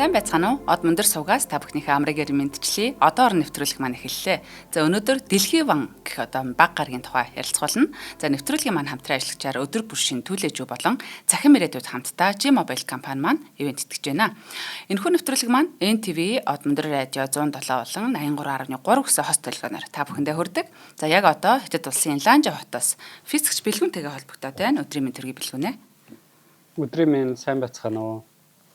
Сайн байцгаана уу? Од мөндөр сувгаас та бүхнийхээ амрыг ярь мэдчлээ. Одоо орон нэвтрүүлэг маань эхэллээ. За, өнөөдөр Дэлхийн ван гэх одоо баг гарагийн тухай ярилцгаулна. За, нэвтрүүлгийн маань хамтран ажиллагчаар өдөр бүр шин түлээжүү болон цахим ирээдүйд хамтдаа G-Mobile компани маань ивээн тэтгэж байна. Энэхүү нэвтрүүлэг маань NTV, Од мөндөр радио 107 болон 83.3 гэсэн хост төлгөөнөөр та бүхэндээ хүрдэг. За, яг одоо Хятад улсын Ланжа хотоос физикч Бэлгүнтэйгээ холбогдоод байна. Өдрийн мэнд төргий, Бэлгүнэ. Өдрийн мэнд, сайн байцгаана уу?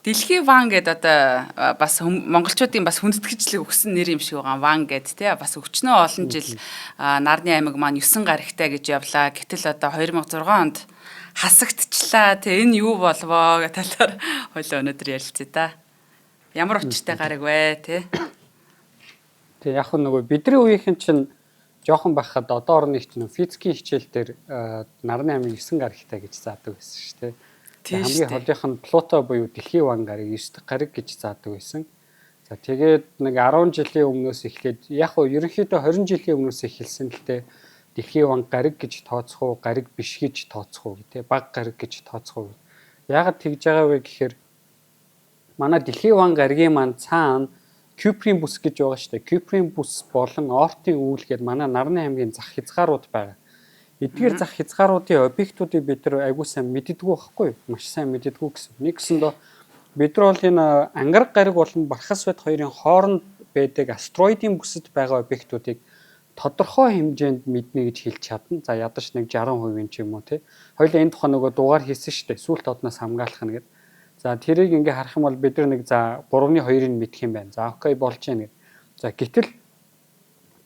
Дэлхийн ван гэд одоо бас монголчуудын бас хүндэтгэжлэг өгсөн нэр юм шиг байгаа, ван гэд тий. Бас өчнөө олон жил нарны аймаг маань 9 гарагтай гэж явлаа. Гэтэл одоо 2006 онд хасагдчихлаа тий. Энэ юу болвоо гэх талаар хоёлоо өнөөдөр ярилцъя та. Ямар учиртай гараг вэ тий? Тий, яг нөгөө бидний үеийнхэн чинь жоохон байхад одоо орны чинь физикийн хичээл дээр нарны аймаг 9 гарагтай гэж заадаг байсан шүү дээ. Хамгийн холынх нь Плуто буюу Дэлхийн ван гараг 9 дахь гараг гэж заадаг байсан. За, тэгээд нэг 10 жилийн өмнөөс эхлээд, яг хуу ерөнхийдөө 20 жилийн өмнөөс эхэлсэн л дээ, Дэлхийн ван гараг гэж тооцох уу, гараг биш гэж тооцох уу тий, баг гараг гэж тооцох уу. Яагаад тэгж байгаа вэ гэхээр манай Дэлхийн ван гарагийн маань цаана Кюприйн бүс гэж байгаа шүү дээ. Кюприйн бүс болон Ортын үүл гээд манай нарны аймгийн зах хязгаарууд байгаа. Эдгээр зах хязгааруудын объектуудыг бид нар айгуу сайн мэддэггүй байхгүй юу? Маш сайн мэддэггүй гэсэн. Нэг гэсэндээ бид нар бол энэ ангараг гариг болон Бархас бат хоёрын хооронд байдаг астероидын бүсэд байгаа объектуудыг тодорхой хэмжээнд мэднэ гэж хэлж чадна. За, ядаж нэг 60% ч юм уу тий. Хоёлаа энэ тухай нөгөө дугаар хийсэн шүү дээ. Сүүлд одноос хамгаалах нь гэдэг. За, тэрийг ингээ харах юм бол бид нар нэг за 3-ны 2-ыг мэдэх юм байна. За, окей, болж байна гэд. За, гэтэл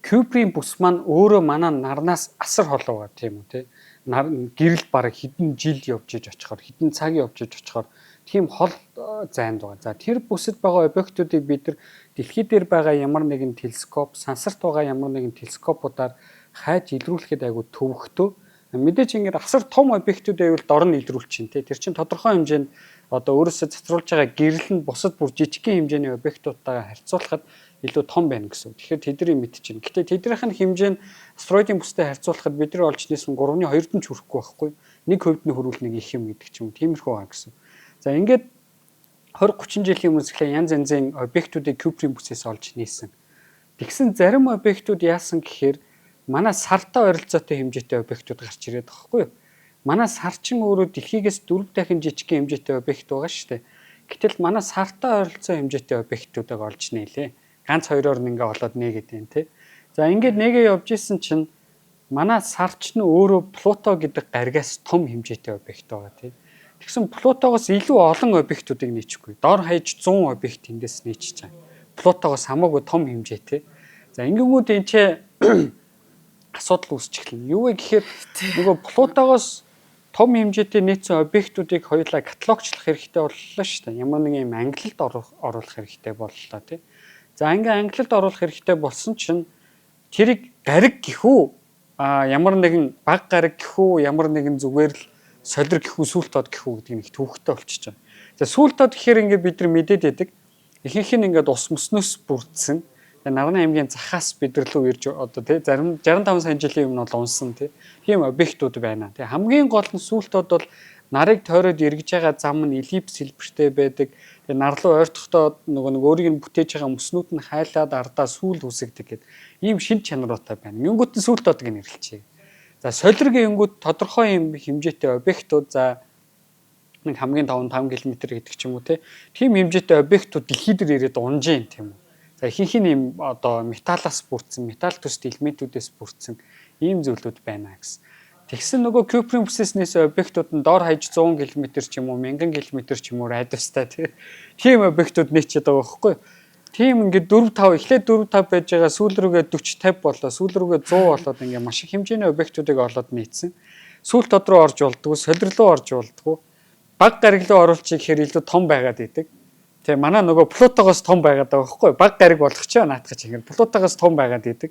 Кюприйн бүс маань өөрөө манай нарнаас асар хол байгаа, тийм үү тий. Нар гэрэл бараг хэдэн жил явж иж очихоор, хэдэн цаг явж иж очихоор тийм хол зайд байгаа. За, тэр бүсэд байгаа объектуудыг бид нар дэлхий дээр байгаа ямар нэгэн телескоп, сансарт байгаа ямар нэгэн телескопуудаар хайж илрүүлэхэд айгу төвөгтөө. Мэдээж ингээд асар том объектууд байвал дор нь илрүүлчин тий. Тэр чинь тодорхой хэмжээнд одоо өөрөөсөө цацруулж байгаа гэрэл нь бусад бүр жижигхэн хэмжээний объектуудтайгаа харьцуулахад илүү том байна гэсэн. Тэгэхээр тэднийг мэдчихэв. Гэтэ тэднийх нь хэмжээ нь астероидын бүстэй харьцуулахад бид нар олж нээсэн 3-ны 2-д нь ч хүрэхгүй байхгүй. 1% нь хөрвөл нэг их юм гэдэг ч юм. Тиймэрхүү байгаа гэсэн. За, ингээд 20 30 жилийн өмнө эхлээ янз янзын объектуудыг Кюприйн бүсээс олж нээсэн. Тэгсэн зарим объектууд яасан гэхээр манай сартай ойролцоотой хэмжээтэй объектууд гарч ирээд байгаа байхгүй юу? Манай сар чин өөрөө дэлхийгээс 4 дахин жижигхэн хэмжээтэй объект байгаа шүү дээ. Гэтэл манай сартай ойролцоо хэмжээтэй объектуудыг олж нээлээ. Ганц хоёроор нь ингээ олоод нээгээд байна те. За, ингээд нэгээ явж исэн чинь манай сар ч нь өөрөө Плуто гэдэг гаригаас том хэмжээтэй объект байгаа тий. Тэгсэн Плутогоос илүү олон объектуудыг нээчихгүй. Дор хаяж 100 объект тэндээс нээчихэж байгаа. Плутогоос хамаагүй том хэмжээтэй. За, ингэнгүүд энэ ч асуудал үүсч эхэлнэ. Юу вэ гэхээр нөгөө Плутогоос том хэмжээтэй нээсэн объектуудыг хоёулаа каталогчлох хэрэгтэй боллоо шүү дээ. Ямар нэгэн юм ангилалд оруулах хэрэгтэй боллоо тий. За, ингээ ангилалд оруулах хэрэгтэй болсон чинь тэрийг гариг гэх үү, ямар нэгэн баг гариг гэх үү, ямар нэгэн зүгээр л солир гэх үү, сүүлт од гэх үү гэдэг нэг төвөгтэй болчихж байгаа. За, сүүлт од гэхээр ингээ бид нар мэдээд байдаг. Ихэнх нь ингээд ус мөснөөс бүрдсэн. Тэгээ нарны аймгийн захаас бид нар рүү ирж одоо тий зарим 65 сая жилийн өмнө бол унсан тий тийм объектууд байна. Тэгээ хамгийн гол нь сүүлт од бол нарыг тойроод эргэж байгаа зам нь эллипс хэлбэртэй байдаг. Тэгээ нар руу ойртохдоо нөгөө нэг өөрийг нь бүтээж байгаа мөснүүд нь хайлаад ардаа сүүл үүсгдэг гэдэг ийм шинж чанаруудтай байна. Юнгууд нь сүүлт од гэж нэрлэжээ. За, солиргийн юнгууд тодорхой юм хэмжээтэй объектууд, за, нэг хамгийн 5 5 км гэдэг ч юм уу те. Тийм хэмжээтэй объектууд дэлхий дээр ирээд унж гин, тийм үү. За, ихэнх нь юм одоо металлаас бүрдсэн, металл төст элементүүдээс бүрдсэн ийм зүйлүүд байна гэсэн. Тэгсэн нөгөө Кюприйн бүсээс объектууд нь дор хаяж 100 км ч юм уу, 1000 км ч юм уу радиустай тийм объектууд нээчээд байгаа байхгүй юу? Тийм, ингээд 4 5 эхлээд 4 5 байж байгаа сүүл рүүгээ 40 50 болоо, сүүл рүүгээ 100 болоод ингээд маш их хэмжээний объектуудыг олоод нээсэн. Сүүлт од руу орж болдгоо, солирлоо орж болдгоо. Баг гариг руу оруулчих гэхээр илүү том байгаад идэг. Тэгээ манай нөгөө Плутогоос том байгаад байгаа байхгүй юу? Баг гариг болгочихоо наатах чинь ингээд Плутогоос том байгаад идэг.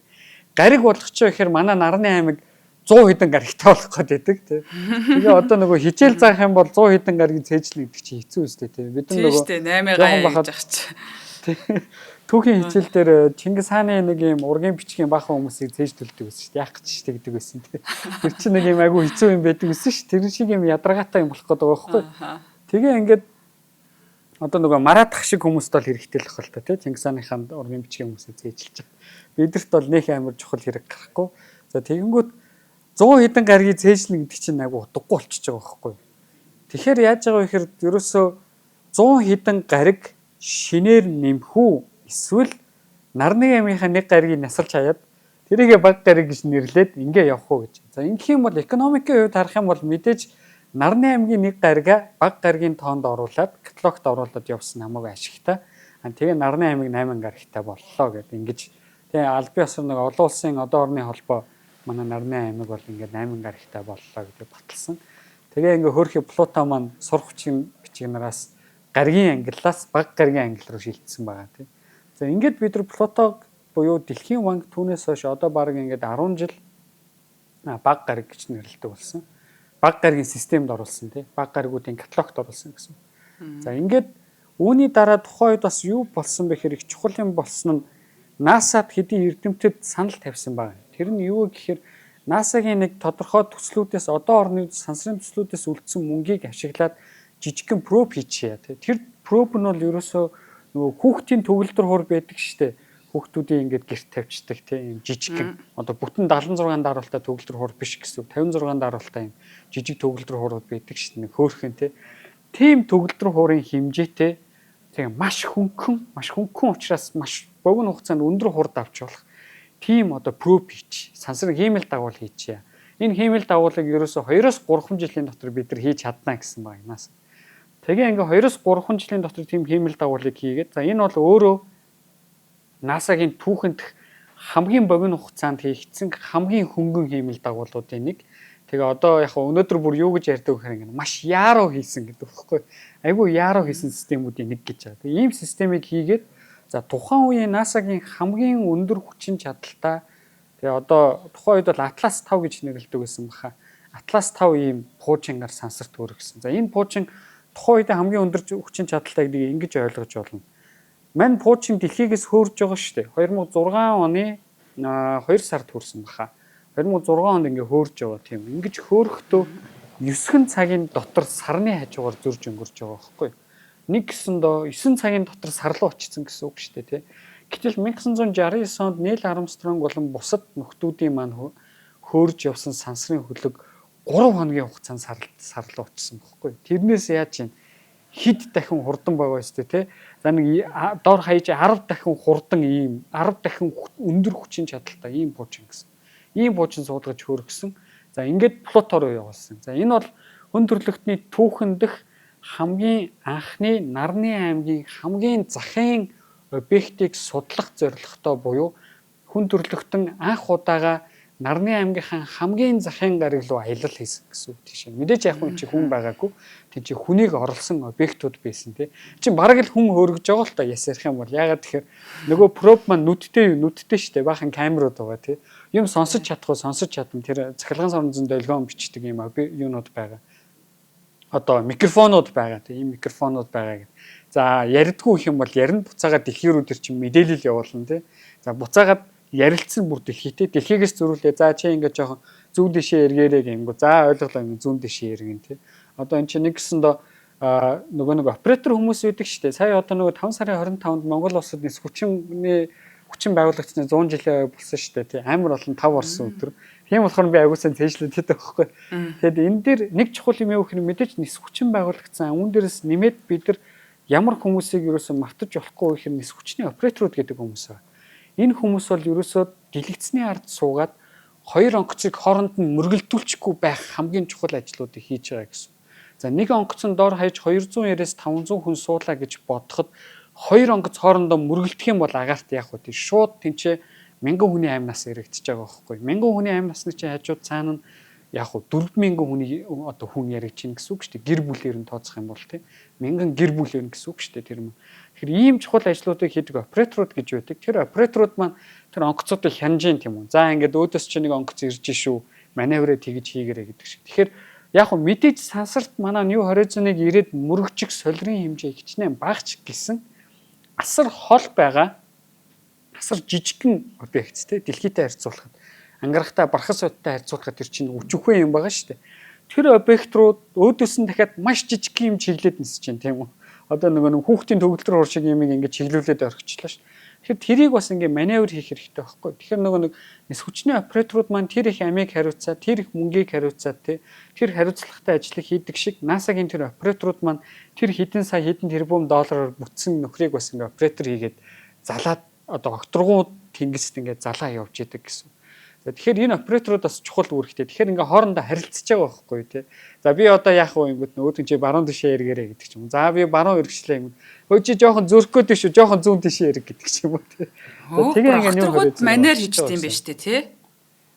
Гариг болгочихоо гэхээр манай нарны аймаг 100 хэдэн гаригтай болох гээд байдаг тий. Тэгээ одоо нөгөө хичээл заах юм бол 100 хэдэн гаригийн цээжлэн гэдэг чинь хэцүү үстэй тий. Бид нар нөгөө 8 гай гэж ах чи. Түүхийн хичээл дээр Чингис хааны нэг юм ургийн бичгийн баахан хүмүүсийг цээжлүүлдэг байсан шүү дээ. Яах гэж шүү дээ гэдэг байсан тий. Тэр чинь нэг юм айгүй хэцүү юм байдаг байсан шүү. Тэр шиг юм ядаргаатай юм болох гээд байгаа байхгүй. Тэгээ ингээд Одоо нөгөө маратах шиг хүмүүст бол хэрэгтэй л хэл та тий. Чингис хааныхаа ургийн бичгийн хүмүүсээ зээжилж байгаа. Бидэрт бол нөх амар чухал хэрэг гарахгүй. За тэгэнгүүт 100 хэдэн гаригийг цээжлэн гэдэг чинь айгу утгагүй болчихж байгаа байхгүй. Тэгэхээр яаж байгаа вэ гэхээр ерөөсөө 100 хэдэн гариг шинээр нэмэх үү эсвэл нарны аймгийнхаа нэг гаригийг насалж хаяад тэрийгэ баг гариг гэж нэрлээд ингээ явах уу гэж. За ингэх юм бол экономикийн хувьд харах юм бол мэдээж Нарны аймгийн нэг гарига баг гаригийн тоонд оруулаад каталогт оруулаад явсан хамаагүй ашигтай. Тэгээ Нарны аймаг 8 гаригтай боллоо гэдэг ингэж тэгээ аль бие осор нэг олон улсын одоо орны холбоо манай Нарны аймаг бол ингээд 8 гаригтай боллоо гэдэг баталсан. Тэгээ ингээ хөөрхи Плуто маань сурах хүчин бичиг нараас гаригийн ангиллаас баг гаригийн ангил руу шилжсэн байгаа тийм. За ингээд бид нар Плутог буюу дэлхийн ванг түүнээс хойш одоо баг ингээд 10 жил баг гариг гэж нэрлэдэг болсон. Баг гаригийн системд оруулсан тий. Баг гаригуудын каталогт оруулсан гэсэн. За ингээд үүний дараа тухайн үед бас юу болсон бэ гэхээр их чухал юм болсон нь NASA-д хэдийн эрдэмтэд санал тавьсан байна. Тэр нь юу гэхээр NASA-гийн нэг тодорхой төслүүдээс одоо орны сансрын төслүүдээс үлдсэн мөнгийг ашиглаад жижигхэн probe хийчихье тий. Тэр probe нь бол ерөөсөө нөгөө хүүхдийн төгөлдөр хур байдаг штэ. Хүүхдүүдийн ингээд гэрт тавьчихдаг тий юм жижигхэн. Одоо бүтэн 76 даруйлтай төгөлдөр хур биш гэсэн үг. 56 даруйлтай юм жижиг төгөлдөр хуурууд байдаг штэ. Нэг хөөрхөн тий. Тийм төгөлдөр хуурын хэмжээтэй тэгээ маш хөнгөн, маш хөнгөн учраас маш богино хугацаанд өндөр хурд авч болох тийм одоо probe хийч. Сансрын хиймэл дагуул хийчихье. Энэ хиймэл дагуулыг ерөөсө 2-3 жилийн дотор бид нар хийж чадна гэсэн байна NASA. Тэгээ ингээ 2-3 жилийн дотор тийм хиймэл дагуулыг хийгээд за энэ бол өөрөө NASA-гийн түүхэнд хамгийн богино хугацаанд хийгдсэн хамгийн хөнгөн хиймэл дагуулуудын нэг. Тэгээ одоо яг өнөөдөр бүр юу гэж ярьдаг гэхээр ингээ маш яаруу хийсэн гэдэг байхгүй. Айгүй яаруу хийсэн системүүдийн нэг гэж байгаа. Тэгээ ийм системийг хийгээд за тухайн үеийн NASA-гийн хамгийн өндөр хүчин чадалтай тэгээ одоо тухайн үед бол Atlas 5 гэж нэрлэдэг байсан баха. Atlas 5 ийм пуужингаар сансарт өргөсөн. За энэ пуучин тухайн үед хамгийн өндөр хүчин чадалтай гэдгийг ингэж ойлгож болно. Мань пуучин дэлхийгээс хөөрж байгаа шүү дээ. 2006 оны 2 сард хөрсөн баха. 2006 онд ингээ хөөрж байгаа тийм. Ингэж хөөрөхдөө 9 цагийн дотор сарны хажуугаар зөрж өнгөрч байгаа байхгүй. Нэг гэсэндөө 9 цагийн дотор сар руу очсон гэсэн үг шүү дээ тий. Гэтэл 1969 онд Нил Армстронг болон бусад нөхдүүдийн маань хөөрж явсан сансрын хөлөг 3 хоногийн хугацаанд сар руу очсон байхгүй. Тэрнээс яаж юм хэд дахин хурдан байгаа өстэй тий. За нэг дор хаяж 10 дахин хурдан ийм 10 дахин өндөр хүчин чадалтай ийм пуучин гэсэн. Ийм пуучин суулгаж хөөргсөн. За ингээд Плуто руу явуулсан. За энэ бол хүн төрөлхтний түүхэн дэх хамгийн анхны нарны аймгийн хамгийн захын объектыг судлах зорилготой буюу хүн төрөлхтөн анх удаага нарны аймгийнхаа хамгийн захын гариг руу аялал хийсэн гэсэн үг тийш. Мэдээж яг хүн чи хүн байгаагүй. Тэг чи хүнийг орлсон объектууд байсан тий. Чи бараг л хүн хөөргөж байгаа л та яс ярих юм бол ягаад тэгэхээр нөгөө probe маань нүдтэй юу нүдтэй штэ баахан камерууд байгаа тий. Юм сонсож чадахгүй сонсож чадна. Тэр цахилгаан соронзон долгион бичдэг юм юунууд байгаа. Одоо микрофонууд байгаа тий. Ийм микрофонууд байгаа гэд. За яридгүй их юм бол ярина буцаагаад дэлхий рүү тэр чинь мэдээлэл явуулна тий. За буцаагаад ярилцсан бүр дэлхийтэй дэлхийгээс зөрүүлээ. За чи ингээд жоохон зүүн дэшээ эргээрэй гингүү. За ойлголоо ингээд зүүн дэшээ эргэн тий. Одоо эн чинь нэг гэсэндээ нөгөө нэг оператор хүмүүс байдаг шүү дээ. Сая одоо нөгөө 5 сарын 25-нд Монгол улсад нис хүчин байгуулагчны 100 жилийн болсон шүү дээ тий. Амар олон тав орсон өдөр. Тийм болохоор би агуулсан цээжлээд хийдэг байхгүй. Тэгэд энэ дээр нэг чухал юм юу гэхээр мэдээж нис хүчин байгуулагдсан. Үүн дээрээс нэмээд бид нар ямар хүмүүсийг ерөөсөө мартаж болохгүй гэхээр нис хүчний операторууд гэдэг хүмүүс байна. Энэ хүмүүс бол ерөөсөө дэлгэцний ард суугаад хоёр онгоцыг хооронд нь мөргөлдүүлчихгүй байх хамгийн чухал ажлуудыг хийж байгаа гэсэн. За нэг онгоцон дор хаяж 290-ээс 500 хүн суулаа гэж бодоход хоёр онгоц хоорондоо мөргөлдөх юм бол агаарт яах вэ? Шууд тэнцээ мянган хүний амь нас яригдчихэж байгаа байхгүй. Мянган хүний амь насны чинь хажууд цаана нь яг хуу 4000 хүний одоо хүн яригдж чинь гэсэн үг шүү дээ. Гэр бүлээр нь тооцох юм бол тийм. Мянган гэр бүлээр нь гэсэн үг шүү дээ тэр юм. Тэгэхээр ийм чухал ажлуудыг хийдэг операторууд гэж байдаг. Тэр операторууд маань тэр онгоцуудыг хянаж гин тийм үү. За ингээд өөдөөс чи нэг онгоц ирж шүү. Маневрээ тэгж хийгэрэй гэдэг шиг. Тэгэхээр яг хөө мэдээж сансарт манай New Horizon-ыг ирээд мөрөгчих солирын хэмжээ хичнээн багч гэсэн асар хол байгаа асар жижигхэн объект те дэлхийтэй харьцуулахад ангарахтай бархас одтой харьцуулахад тэр чинь өчүүхэн юм байгаа шүү дээ. Тэр объект руу өөдөөс нь дахиад маш жижигхэн юм чиглээд нисэж чинь тийм үү. Одоо нөгөө нэг хүүхдийн төгөлдөр хуур шиг юм ингээд чиглүүлээд орхичлаа шүү. Тэгэхээр тэрийг бас ингээ маневр хийх хэрэгтэй байхгүй. Тэгэхээр нөгөө нэг нис хүчний операторууд маань тэр их амийг хариуцаа, тэр их мөнгийг хариуцаа тий. Тэр хариуцлагатай ажлыг хийдэг шиг NASA-гийн тэр операторууд маань тэр хэдэн сая хэдэн тэрбум доллараар бүтсэн нөхрийг бас ингээ оператор хийгээд залаад одоо окторгуу тэнгист ингээ залаа явж идэг гэсэн. За тэгэхээр энэ операторууд бас чухал үүрэгтэй. Тэгэхээр ингээ хоорондоо харилцаж байгаа байхгүй тий. За би одоо яах вэ гингүүт нөгөөдөн чи баруун тишээ эргээрэй гэдэг ч юм. За би баруун эргэжлээ юм. Хөө чи жоохон зөрөх гээд шүү, жоохон зүүн тишээ эрг гэдэг ч юм уу тий. За тэгээ ингээ нэг хориг манер хийжтэй юм байна шүү дээ тий.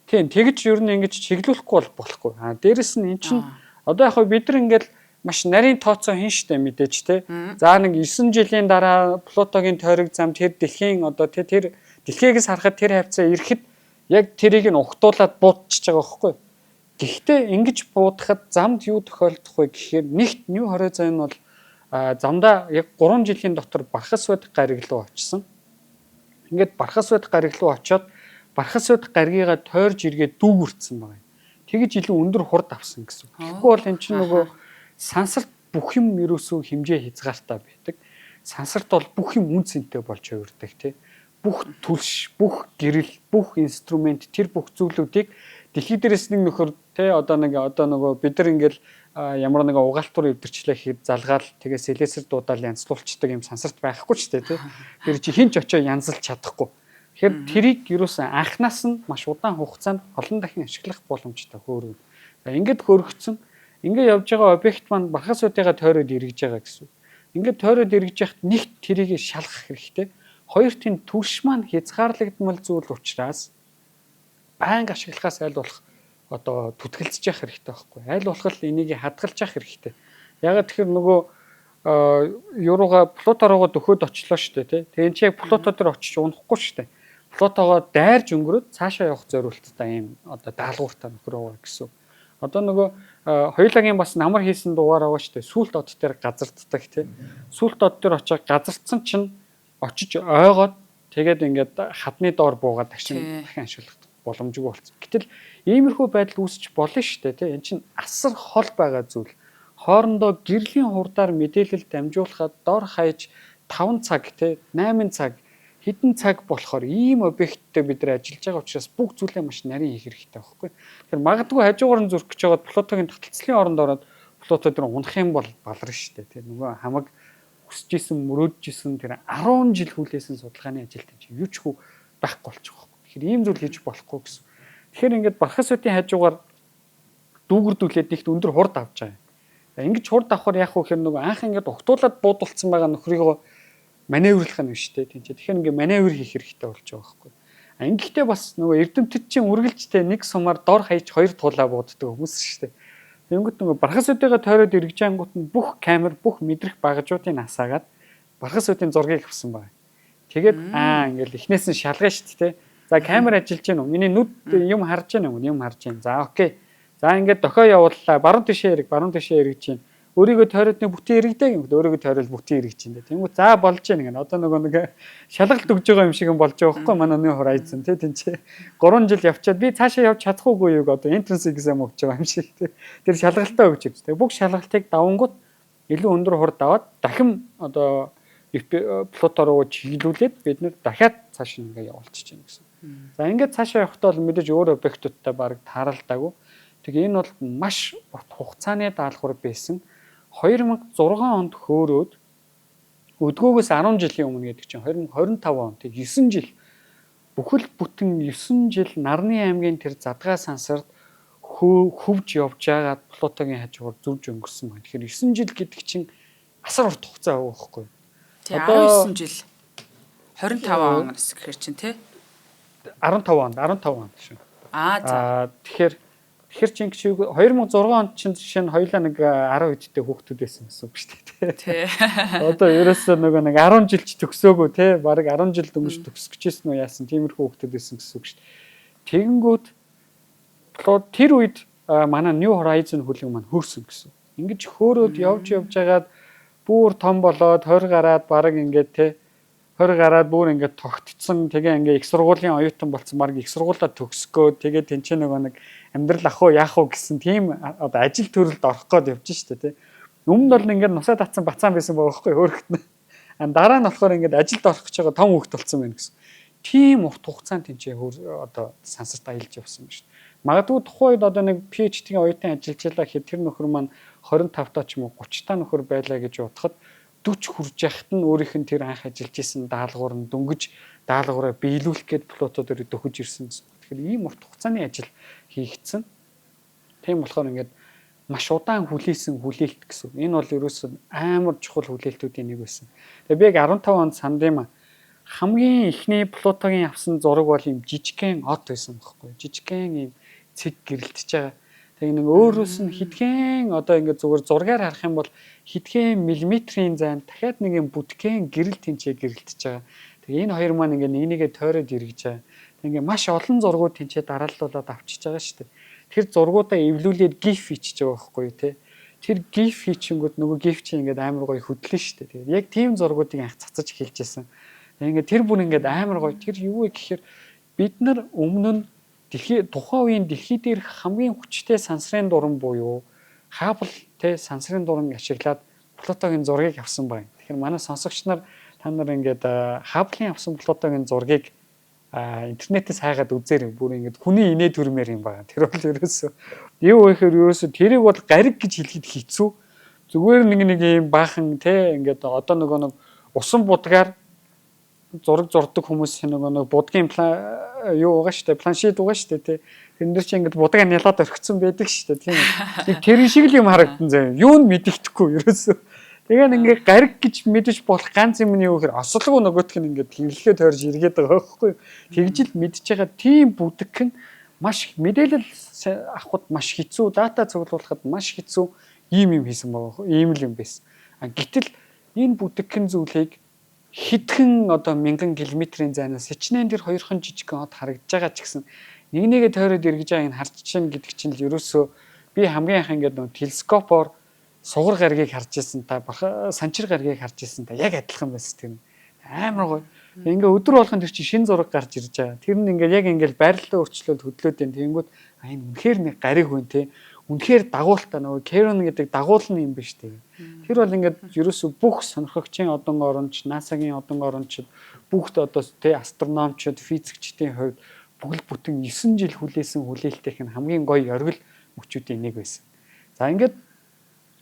Тийм, тэгж ер нь ингэж чиглүүлэхгүй бол болохгүй. А дээрэс нь эн чинь одоо яг бид нар ингээл маш нарийн тооцоо хийн штэ мэдээж те. За нэг 9 жилийн дараа Плутогийн тойрог зам тэр дэлхийн одоо тэр дэлхийгээс харахад тэр хавцаа ирэхэд яг тэрийг нь ухтуулаад буудчихж байгаа байхгүй. Гэхдээ ингэж буудахад замд юу тохиолдох вэ гэхээр нэгт New Horizon бол замдаа яг 3 жилийн дотор Бархас бод гариг руу очсон. Ингээд Бархас бод гариг руу очиод Бархас бод гаригыгаа тойрж эргээд дүүгүртсэн байгаа юм. Тэгэж илүү өндөр хурд авсан гэсэн. Тэгэхгүй бол эн чинь нөгөө сансарт бүх юм ерөөсөө хэмжээ хязгаартай байдаг. Сансарт бол бүх юм үн цэнтэй болж хувирдаг тий. Бүх түлш, бүх гэрэл, бүх инструмент тэр бүх зүйлүүдийг дэлхий дээрээс нэг нөхөр тий одоо нэг одоо нөгөө бид нар ингээл ямар нэгэн угаалтур эвдэрчлээ гэхэд залгаал тэгээ сэлэсэр дуудаал янзлуулцдаг юм сансарт байхгүй ч тий. Тэр чи хинч очоо янзалж чадахгүй. Тэгэхээр тэрийг ерөөсөн анхнаас нь маш удаан хугацаанд олон дахин ашиглах боломжтой хөөргөн. За ингээд хөөргөцсөн. Ингээд явж байгаа объект маань Бархас судыгаа тойроод эргэж байгаа гэсэн. Ингээд тойроод эргэж яхад нэгт тэрийг шалгах хэрэгтэй. Хоёрт энэ түлш маань хязгаарлагдмал зүйл учраас байнга ашиглахаас аль болох одоо түтгэлцэж явах хэрэгтэй байхгүй. Аль болох энийг хадгалж явах хэрэгтэй. Ягаад тэгэхээр нөгөө юурууга Плуто руугаа дөхөөд очлоо шүү дээ тий. Тэгээ эн чинь яг Плуто дээр очиж унахгүй шүү дээ. Плутогоо дайрж өнгөрөөд цаашаа явах зориулттай юм одоо даалгавартай нөхөр байгаа гэсэн. Одоо нөгөө хоёулагийн бас намар хийсэн дугаар байгаа шүү дээ. Сүүлт од дээр газарддаг тий. Сүүлт од дээр очиж газардсан чинь очиж ойгоод тэгээд ингээд хадны доор буугаад дахин ашиглах боломжгүй болсон. Гэтэл иймэрхүү байдал үүсч болно шүү дээ тий. Эн чинь асар хол байгаа зүйл. Хоорондоо гэрлийн хурдаар мэдээлэл дамжуулахад дор хаяж 5 цаг тий 8 цаг хэдэн цаг болохоор ийм объекттэй бид нар ажиллаж байгаа учраас бүх зүйлээ маш нарийн хийх хэрэгтэй байхгүй. Тэгэхээр магадгүй хажуугаар нь зөрөх гэж байгаад Плутогийн таталцлын оронд ороод Плуто дээр унах юм бол баларна шүү дээ тий. Нөгөө хамаг хүсэж исэн, мөрөөдөж исэн тэр 10 жил хүлээсэн судалгааны ажилт чинь юу ч хүү байхгүй болчих واخгүй. Тэгэхээр ийм зүйл хийж болохгүй гэсэн. Тэгэхээр ингээд Бархас суудын хажуугаар дүүгэрдүүлээд нэгт өндөр хурд авч байгаа юм. За ингэж хурд авахар яах вэ гэхээр нөгөө анх ингээд угтуулаад буудулсан байгаа нөхрийгөө маневрлах нь биш үү тийм чи. Тэгэхээр ингээд маневр хийх хэрэгтэй болж байгаа байхгүй. А ингэхдээ бас нөгөө эрдэмтэд чинь үргэлжтэй нэг сумаар дор хаяж хоёр туулаа бууддаг хүмүүс шүү дээ. Тэнгүүт нөгөө Бархас судыгаа тойроод эргэж ангууд нь бүх камер, бүх мэдрэх багажуудыг асаагаад Бархас судын зургийг авсан байна. Тэгээд ингээл эхнээс нь шалгана шүү дээ. За камер ажиллаж гин үү? Миний нүд юм харж гин үү? Юм харж гин. За окей. За ингээд дохио явууллаа. Баруун тишээ эрг, баруун тишээ эргэж гин. Өөрийгөө тойроод нэг бүтэн эргэдэг юм. Өөрийгөө тойрол бүтэн эргэж гин. Тэнгүүт за болж гин гэнэ. Одоо нөгөө нэг шалгалт өгж байгаа юм шиг юм болж байгаа байхгүй манай New Horizon тий тэн чи 3 жил явчаад би цаашаа явж чадахгүй юу одоо entrance exam өгч байгаа юм шиг тий. Тэр шалгалтаа өгч явж. Тэг бүх шалгалтыг давангууд илүү өндөр хурд аваад дахин одоо Плуто руу чиглүүлээд бид нэр дахиад цааш ингээ явуулчих чинь гэсэн. За ингээд цаашаа явахдаа бол мэдээж өөр объектуудтай баг тааралдаагүй. Тэгээ энэ бол маш урт хугацааны даалгавар байсан. 2006 онд хөөрөөд өдгөөгөөс 10 жилийн өмнө гэдэг чинь 2025 он тэг 9 жил бүхэл бүтэн 9 жил Нарны аймгийн тэр задгаа сансарт хөвж явж байгаад Плутогийн хажуугаар зүвж өнгөрсөн байна. Тэгэхээр 9 жил гэдэг чинь асар урт хугацаа байгаа байхгүй юу? Одоо 19 жил 25 он гэхээр чинь тий 15 онд 15 онд шүү. Аа за. Тэгэхээр чинь чи 2006 онд чинь жишээ нь хоёлаа нэг 10 хэдтэй хүүхдүүд байсан гэсэн үг шүү дээ. Тий. Одоо ерөөсөө нөгөө нэг 10 жилч төгсөөгүй тий. Бараг 10 жил дөнгөж төгсөх гэжсэн үү яасан тиймэрхүү хүүхдүүд байсан гэсэн үг шүү дээ. Тэгэнгүүт тэр үед манай New Horizon хүлэг маань хөөрсөн гэсэн. Ингэж хөөрөөд явж явж хагаад бүр том болоод 20 гараад бараг ингээд тий 20 гараад бүр ингээд тогтцсон тэгээ ингээд их сургуулийн оюутан болсон бараг их сургуулаа төгсгөө тэгээ тэнцээ нөгөө нэг амьдрал ах уу яах уу гэсэн тийм одоо ажил төрөлд орох гээд явж штэ тий. Өмнө нь бол ингээд нусаа татсан бацаан байсан байгаа байхгүй хөөрхт нь. А дараа нь болохоор ингээд ажилд орох гэж байгаа том хүүхэд болсон байна гэсэн. Тийм урт хугацаанд тэнцээ одоо сансарт аялж явсан ба шүү дээ. Магадгүй тухайн үед одоо нэг PhD-ийн оюутан ажиллаж байлаа гэхэд тэр нөхөр маань 25 та ч юм уу 30 та нөхөр байлаа гэж бодоход 40 хүрж яхад нь өөрийнх нь тэр анх ажиллаж исэн даалгавар нь дөнгөж даалгавраа биелүүлэх гээд Плуто дээр дөхөж ирсэн гэсэн. Тэгэхээр ийм урт хугацааны ажил хийгдсэн. Тийм болохоор ингээд маш удаан хүлээсэн хүлээлт гэсэн. Энэ бол ерөөсөө амар чухал хүлээлтүүдийн нэг байсан. Тэгээ би яг 15 онд санд юм а. Хамгийн эхний Плутогийн авсан зураг бол ийм жижигхэн од байсан байхгүй. Жижигхэн ийм цэг гэрэлтэж байгаа. Тэгээ нэг өөрөөс нь хэдхэн одоо ингээд зүгээр зургаар харах юм бол хэдхэн миллиметрийн зайд дахиад нэг юм бүтгэн гэрэл тэнцээ гэрэлтэж байгаа. Тэгээ энэ хоёр маань ингээд нэг нэгээ тойроод эргэж байгаа. Тэг ингээд маш олон зургууд тэнцээ дарааллуулаад авчиж байгаа шүү дээ. Тэр зургуудаа эвлүүлээд GIF хийчихэж байгаа байхгүй тий. Тэр GIF хийчингүүд нөгөө GIF чинь ингээд амар гоё хөдлөн шүү дээ. Тэгээд яг тийм зургуудыг анх цацаж эхэлж байсан. Тэгээ ингээд тэр бүр ингээд амар гоё. Тэр юу вэ гэхээр бид нар өмнө нь дэлхий тухайн үеийн дэлхий дээрх хамгийн хүчтэй сансрын дуран буюу Хаббл тэ сансрын дуран ашиглаад Плутогийн зургийг авсан байна. Тэгэхээр манай сонсогч нар та нар ингээд Хабблын авсан Плутогийн зургийг интернетээс хайгаад үзээрэй. Бүр ингээд хүний инээ төрмээр юм байна. Тэр бол ерөөсөө юу вэ гэхээр ерөөсөө тэрийг бол гариг гэж хэлэхэд хэцүү. Зүгээр нэг нэг юм баахан те ингээд одоо нөгөө нэг усан будгаар зураг зурдаг хүмүүс нөгөө нэг будгийн юу байгаа штэ планшет байгаа штэ тий. Тэрэн дээр чи ингээд будгаа нялаад орхисон байдаг штэ тийм. Нэг тэрэн шиг л юм харагдан заяа. Юу нь мэддэхгүй ерөөсөө. Тэгээ ингээд гариг гэж мэдэж болох ганц юм нь юу гэхээр осолгүй нөгөөх нь ингээд хэрэглэхээ тойрж эргээд байгаа байхгүй юу. Тэгж л мэдж байгаа тийм бүдгэн маш мэдээлэл авахд маш хэцүү, дата цуглуулахад маш хэцүү ийм юм хийсэн байгаа. Ийм л юм байсан. Гэтэл энэ бүдгэн зүйлийг хэдхэн одоо мянган километрийн зайнаас хичнээн тэр хоёрхан жижигхэн од харагдаж байгаа ч гэсэн нэг нэгэ тойроод эргэж байгааг нь харж чинь гэдэг чинь л ерөөсөө би хамгийн анх ингээд нөө телескопоор сугар гаригийг харж ирсэн та санчир гаригийг харж ирсэн та яг адилхан байсан тэр амар гоё. Ингээ өдөр болгон тэр чинь шин зураг гарч ирж байгаа. Тэр нь ингээд яг ингээд байрлалаа өөрчлөлт хөдлөөд байна. Тэнгүүд а энэ үнэхээр нэг гариг хүн те. Үнэхээр дагуултаа нөгөө Керон гэдэг дагуулна юм биш үү. Тэр бол ингээд ерөөсө бүх сонирхогчийн одон оронч, NASA-гийн одон орончид, бүгд одоо те астрономчид, физикчдийн хувьд бүгд бүтэн 9 жил хүлээсэн хүлээлтийнх нь хамгийн гоё оргил мөчүүдийн нэг байсан. За ингээд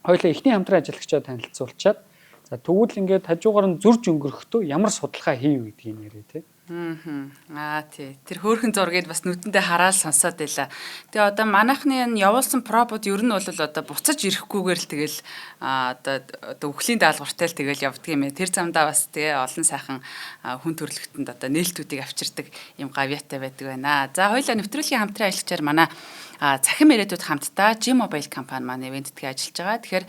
хоёлаа эхний хамтран ажиллагчаа танилцуулчаад за тэгвэл ингээд хажуугаар нь зурж өнгөрөхдөө ямар судалгаа хийв гэдгийг нэрээ те. Аа тий. Тэр хөөрхөн зургийг бас нүдэндээ хараад сонсоод байла. Тэгээ одоо манайхны энэ явуулсан пробууд ер нь бол одоо буцаж ирэхгүйгээр л тэгэл одоо үхлийн даалгавартай л тэгэл явдаг юм ээ. Тэр замдаа бас тэгээ олон сайхан хүн төрөлхтөнд одоо нээлтүүдийг авчирдаг юм гавьяатай байдаг байна. За хоёлаа нэвтрүүлгийн хамтран ажиллагчаар манай цахим ирээдүйд хамтдаа G-Mobile компани маань ивент тэтгэн ажиллаж байгаа. Тэгэхээр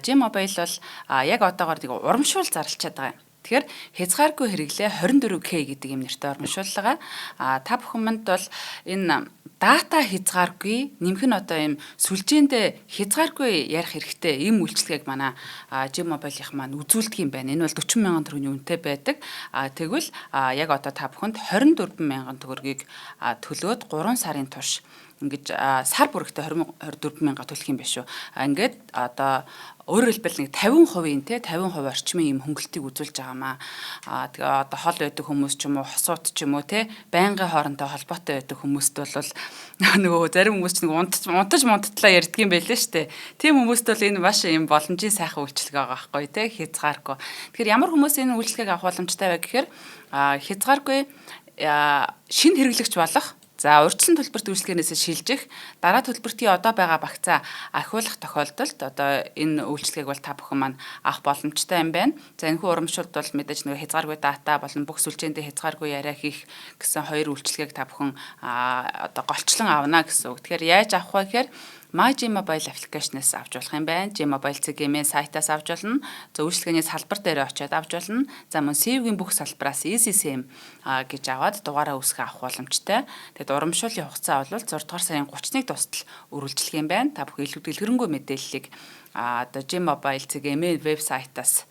G-Mobile бол яг одоогоор нэг урамшуул зарлчаад байгаа юм. Тэгэхээр хязгааргүй хэрэглээ 24K гэдэг юм нэртэй урамшууллага. Та бүхэн манд бол энэ дата хязгааргүй нэмэх нь одоо юм сүлжээндээ хязгааргүй ярих хэрэгтэй ийм үйлчилгээг манай G-Mobile-ийнх маань үзүүлдэг юм байна. Энэ бол 40 мянган төгрөгийн үнэтэй байдаг. Тэгвэл яг одоо та бүхэнд 24 мянган төгрөгийг төлөөд 3 сарын турш ингэж сар бүрэгтээ 24 мянга төлөх юм байна шүү. Ингээд одоо өөрөөр хэлбэл нэг 50% те 50% орчмын юм хөнгөлтийг үзүүлж байгаамаа. Тэгээ одоо хол байдаг хүмүүс ч юм уу, хосууд ч юм уу те байнгын хоорондоо холбоотой байдаг хүмүүст бол нөгөө зарим хүмүүс ч нэг унтаж мунттлаа ярьдаг юм байлээ шүү дээ. Тийм хүмүүст бол энэ маш юм боломжийн сайхан үйлчилгээ байгаа байхгүй те хязгааргүй. Тэгэхээр ямар хүмүүс энэ үйлчилгээг авах боломжтой вэ гэхээр хязгааргүй шинэ хэрэглэгч болох. За урьдчилан төлбөрт үйлчилгээнээс шилжих, дараа төлбөртийн одоо байгаа багцаа ахиулах тохиолдолд одоо энэ үйлчилгээг бол та бүхэн маань авах боломжтой юм байна. За энэхүү урамшуулд бол мэдээж нөгөө хязгааргүй дата болон бүх сүлжээндээ хязгааргүй яриа хийх гэсэн хоёр үйлчилгээг та бүхэн одоо голчлон авна гэсэн үг. Тэгэхээр яаж авах вэ гэхээр My G-Mobile аппликейшнээс авч болох юм байна. G-Mobile цэгийн сайтаас авч болно. За үйлчилгээний салбар дээр очиод авч болно. За мөн CV-ийн бүх салбараас EasySIM гэж аваад дугаараа үүсгэн авах боломжтой. Тэгэд урамшууллын хугацаа бол 6 дугаар сарын 31 дуустал үргэлжлэх юм байна. Та бүхэн илүү дэлгэрэнгүй мэдээллийг одоо G-Mobile цэгийн вебсайтаас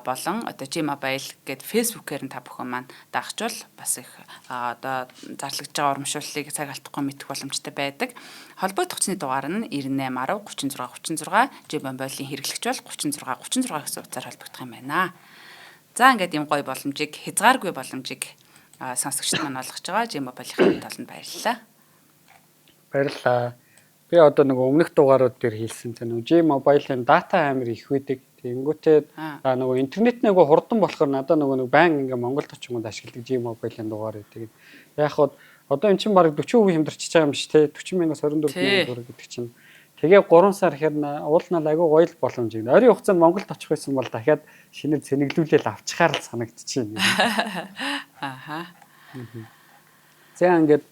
болон одоо G-Mobile гээд Facebook-ээр нь та бүхэн маань дагчвал бас их одоо зарлагдж байгаа урамшууллыг цаг алдахгүй мэдэх боломжтой байдаг. Холбогдох хүчний дугаар нь 98 10 36 36, G-Mobile-ийн хэрэглэгч бол 36 36 гэсэн утсаар холбогдох юм байна. За ингээд ийм гоё боломжийг, хязгааргүй боломжийг сонсогчд маань олгож байгаа G-Mobile-ийн таланд баярлалаа. Баярлалаа. Би одоо нөгөө өмнөх дугаарууд дээр хэлсэн тийм нөгөө G-Mobile-ийн data амар их байдаг. Тэгэнгүүтээ нөгөө интернет нөгөө хурдан болохоор надад нөгөө нэг байн ингээ Монголд очингууд ашигладаг G-Mobile-ийн дугаар байдаг. Яг хад одоо эн чинь бараг 40% хямдарчиж байгаа юм биш те, 40 мянгаас 24 мянган төгрөг гэдэг чинь. Тэгээ 3 сар ихээр уулнаа айгүй гоё л боломж юм. Ойрын хугацаанд Монголд очих байсан бол дахиад шинээр цэнэглүүлээл авчихаар л санагдчихэв. Аха. За ингээд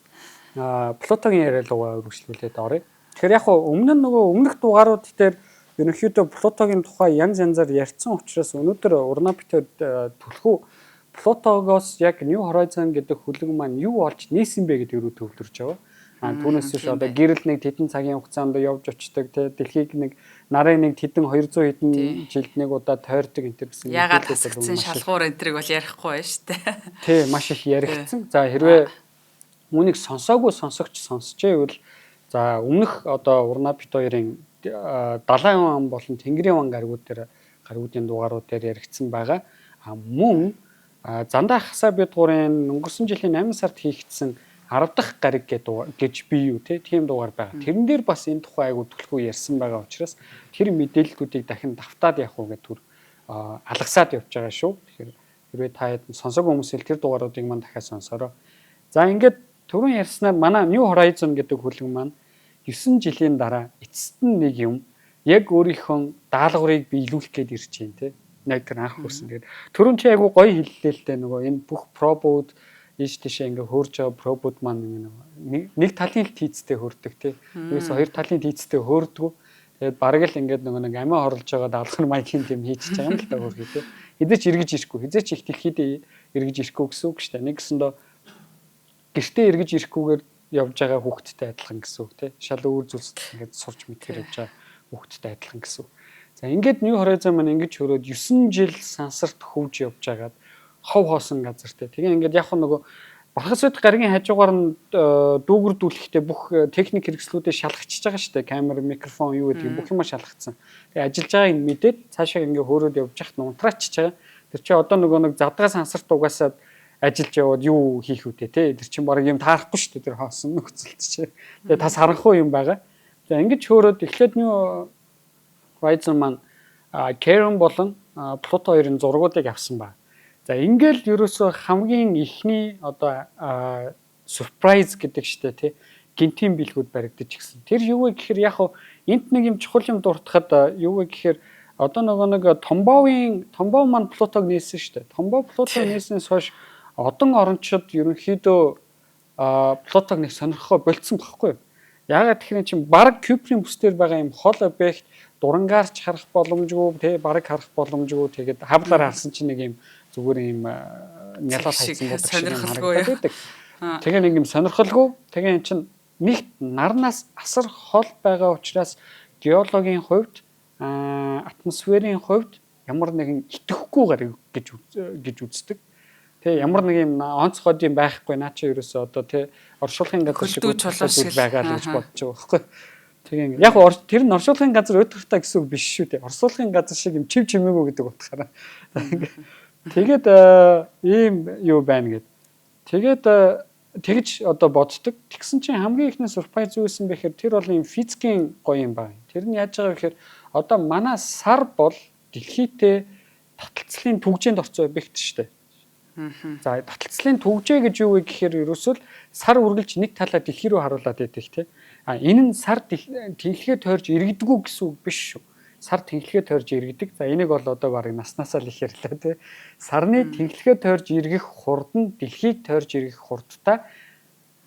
Плутогийн яриа руугаа өргөжлүүлээд оръё. Тэгэхээр яг хуу өмнө нь нөгөө өмнөх дугаарууд дээр ерөнхийдөө Плутогийн тухай янз янзаар ярьсан учраас өнөөдөр Урнаа битээр түлхүү Плутогоос яг New Horizon гэдэг хөлөг маань юу олж нээсэн бэ гэдэг рүү төвлөрж байгаа. А түүнээс биш одоо гэрэл нэг тэдэн цагийн хугацаанд явж очдог те, дэлхийг нэг нарын нэг тэдэн 200 хэдэн жилд нэг удаа тойрдог энэ төр гэсэн. Ягаад хасагдсан шалгуур энэ тэрийг бол ярихгүй байна шүү дээ. Тий, маш их яригдсан. За хэрвээ үүнийг сонсоогүй сонсогч сонсчээвэл за өмнөх одоо Урнаа бит хоёрын Далайн ван болон Тэнгэрийн ван гаригууд дээр гаригуудын дугаарууд дээр яригдсан байгаа. А мөн Зандаа хасаа бид гурын өнгөрсөн жилийн 8 сард хийгдсэн 10 дахь гариг гэж би юу те тийм дугаар байгаа. Тэрэн дээр бас энэ тухай айгуу түлхүү ярьсан байгаа учраас тэр мэдээллүүдийг дахин давтаад явах уу гэдэг төр алгасаад явж байгаа шүү. Тэгэхээр хэрвээ та хэд сонсоогүй хүмүүс л тэр дугааруудыг мань дахиад сонсороо. За ингээд түрүүн ярьснаар манай New Horizon гэдэг хөлөг маань 9 жилийн дараа эцэст нь нэг юм яг өөрийнхөө даалгаврыг биелүүлэх гээд ирж байна те. Яг тэр анх хүрсэн. Тэгээд түрүүн чи айгуу гоё хэллээ л дээ, нөгөө энэ бүх пробууд ийш тийшээ ингээ хөөрж байгаа пробууд маань нэг нэг талын л тийцтэй хөөрдөг те. Юусе хоёр талын тийцтэй хөөрдгүү. Тэгээд бараг л ингээд нөгөө нэг амиа хорлож байгаа даалгавар маягийн тийм хийчихэж байгаа юм л та хөөрхий те. Хизээч эргэж ирэхгүй, хизээч их дэлхийд эргэж ирэхгүй гэсэн үг шүү дээ. Нэг гэсэндээ гэртээ эргэж ирэхгүйгээр явж байгаа хүүхэдтэй адилхан гэсэн үг те. Шал өөр зүйлс ингээд сурч мэдхээр явж байгаа хүүхэдтэй адилхан гэсэн үг. За ингээд New Horizon маань ингэж хөрөөд 9 жил сансарт хөвж явж байгаад хов хоосон газар те. Тэгээ ингээд яг нөгөө Бархасвэд гаригийн хажуугаар нь дүүгэрдүүлэхдээ бүх техник хэрэгслүүдээ шалгачиж байгаа шүү дээ. Камер, микрофон юу гэдэг бүх юма шалгацсан. Тэгээ ажиллаж байгааг нь мэдээд цаашаа ингээ хөөрөөд явж хахад унтраачиж байгаа. Тэр чи одоо нөгөө нэг задгаа сансарт угаасаад ажиллаж яваад юу хийх үү те. Тэр чинь бараг юм таарахгүй шүү дээ, тэр хоосон нөхцөлд чи. Тэгээ тас харанхуй юм байгаа. За ингэж хөөрөөд эхлээд New Horizon маань Charon болон Pluto хоёрын зургуудыг авсан ба. За ингээл ерөөсөө хамгийн эхний одоо surprise гэдэг штэ тий, гинтийн бэлгүүд баригдаж гисэн. Тэр юу вэ гэхээр яг хуу энт нэг юм чухал юм дуртахад юу вэ гэхээр одоо нөгөө нэг Томбовын Томбов маань Плутог нээсэн штэ. Томбов Плутог нээснээс хойш одон орончид ерөнхийдөө Плутог нэг сонирхохоо болцсон байхгүй юу? Яагаад тэгэхээр чинь баг Кюприйн бүс дээр байгаа юм хол объект дурангаар ч харах боломжгүй тий, бараг харах боломжгүй. Тэгээд хавлаар харсан чинь нэг юм зүгээр юм нялаад хайцсан бодог шиг харагдаад байдаг. Тэгээ нэг юм сонирхолгүй. Тэгээ эн чинь нэгт нарнаас асар хол байгаа учраас геологийн хувьд, атмосферийн хувьд ямар нэгэн итэхгүй гариг гэж үздэг. Тэ ямар нэг юм онцгой юм байхгүй наа чи ерөөсөө одоо тэ оршуулгын газар шиг байгаа л гэж бодож байгаа байхгүй. Тэгээ яг тэр нь оршуулгын газар өдөртөө гэсэн үг биш шүү дээ. Оршуулгын газар шиг юм чив чимээгүй гэдэг утгаараа. Тэгээд ийм юу байна гэд. Тэгээд тэгж одоо боддог. Тэгсэн чинь хамгийн ихний surprise юу байсан бэ гэхээр тэр бол ийм физикийн гоё юм байна. Тэр нь яаж байгаа вэ гэхээр одоо манай сар бол дэлхийтэй таталцлын түгжээнд орсон объект шүү дээ. За таталцлын түгжээ гэж юу вэ гэхээр ерөөсөө л сар үргэлж нэг талаа дэлхий рүү харуулад байдаг тий. А энэ нь сар тэнхлэгээ тойрж иргэдэггүй гэсэн үг биш шүү. Сар тэнхлэгээ тойрж иргэдэг. За энийг бол одоо барыг наснаасаа л их ярьлаа тий. Сарны тэнхлэгээ тойрж иргэх хурд нь дэлхийг тойрж иргэх хурдтай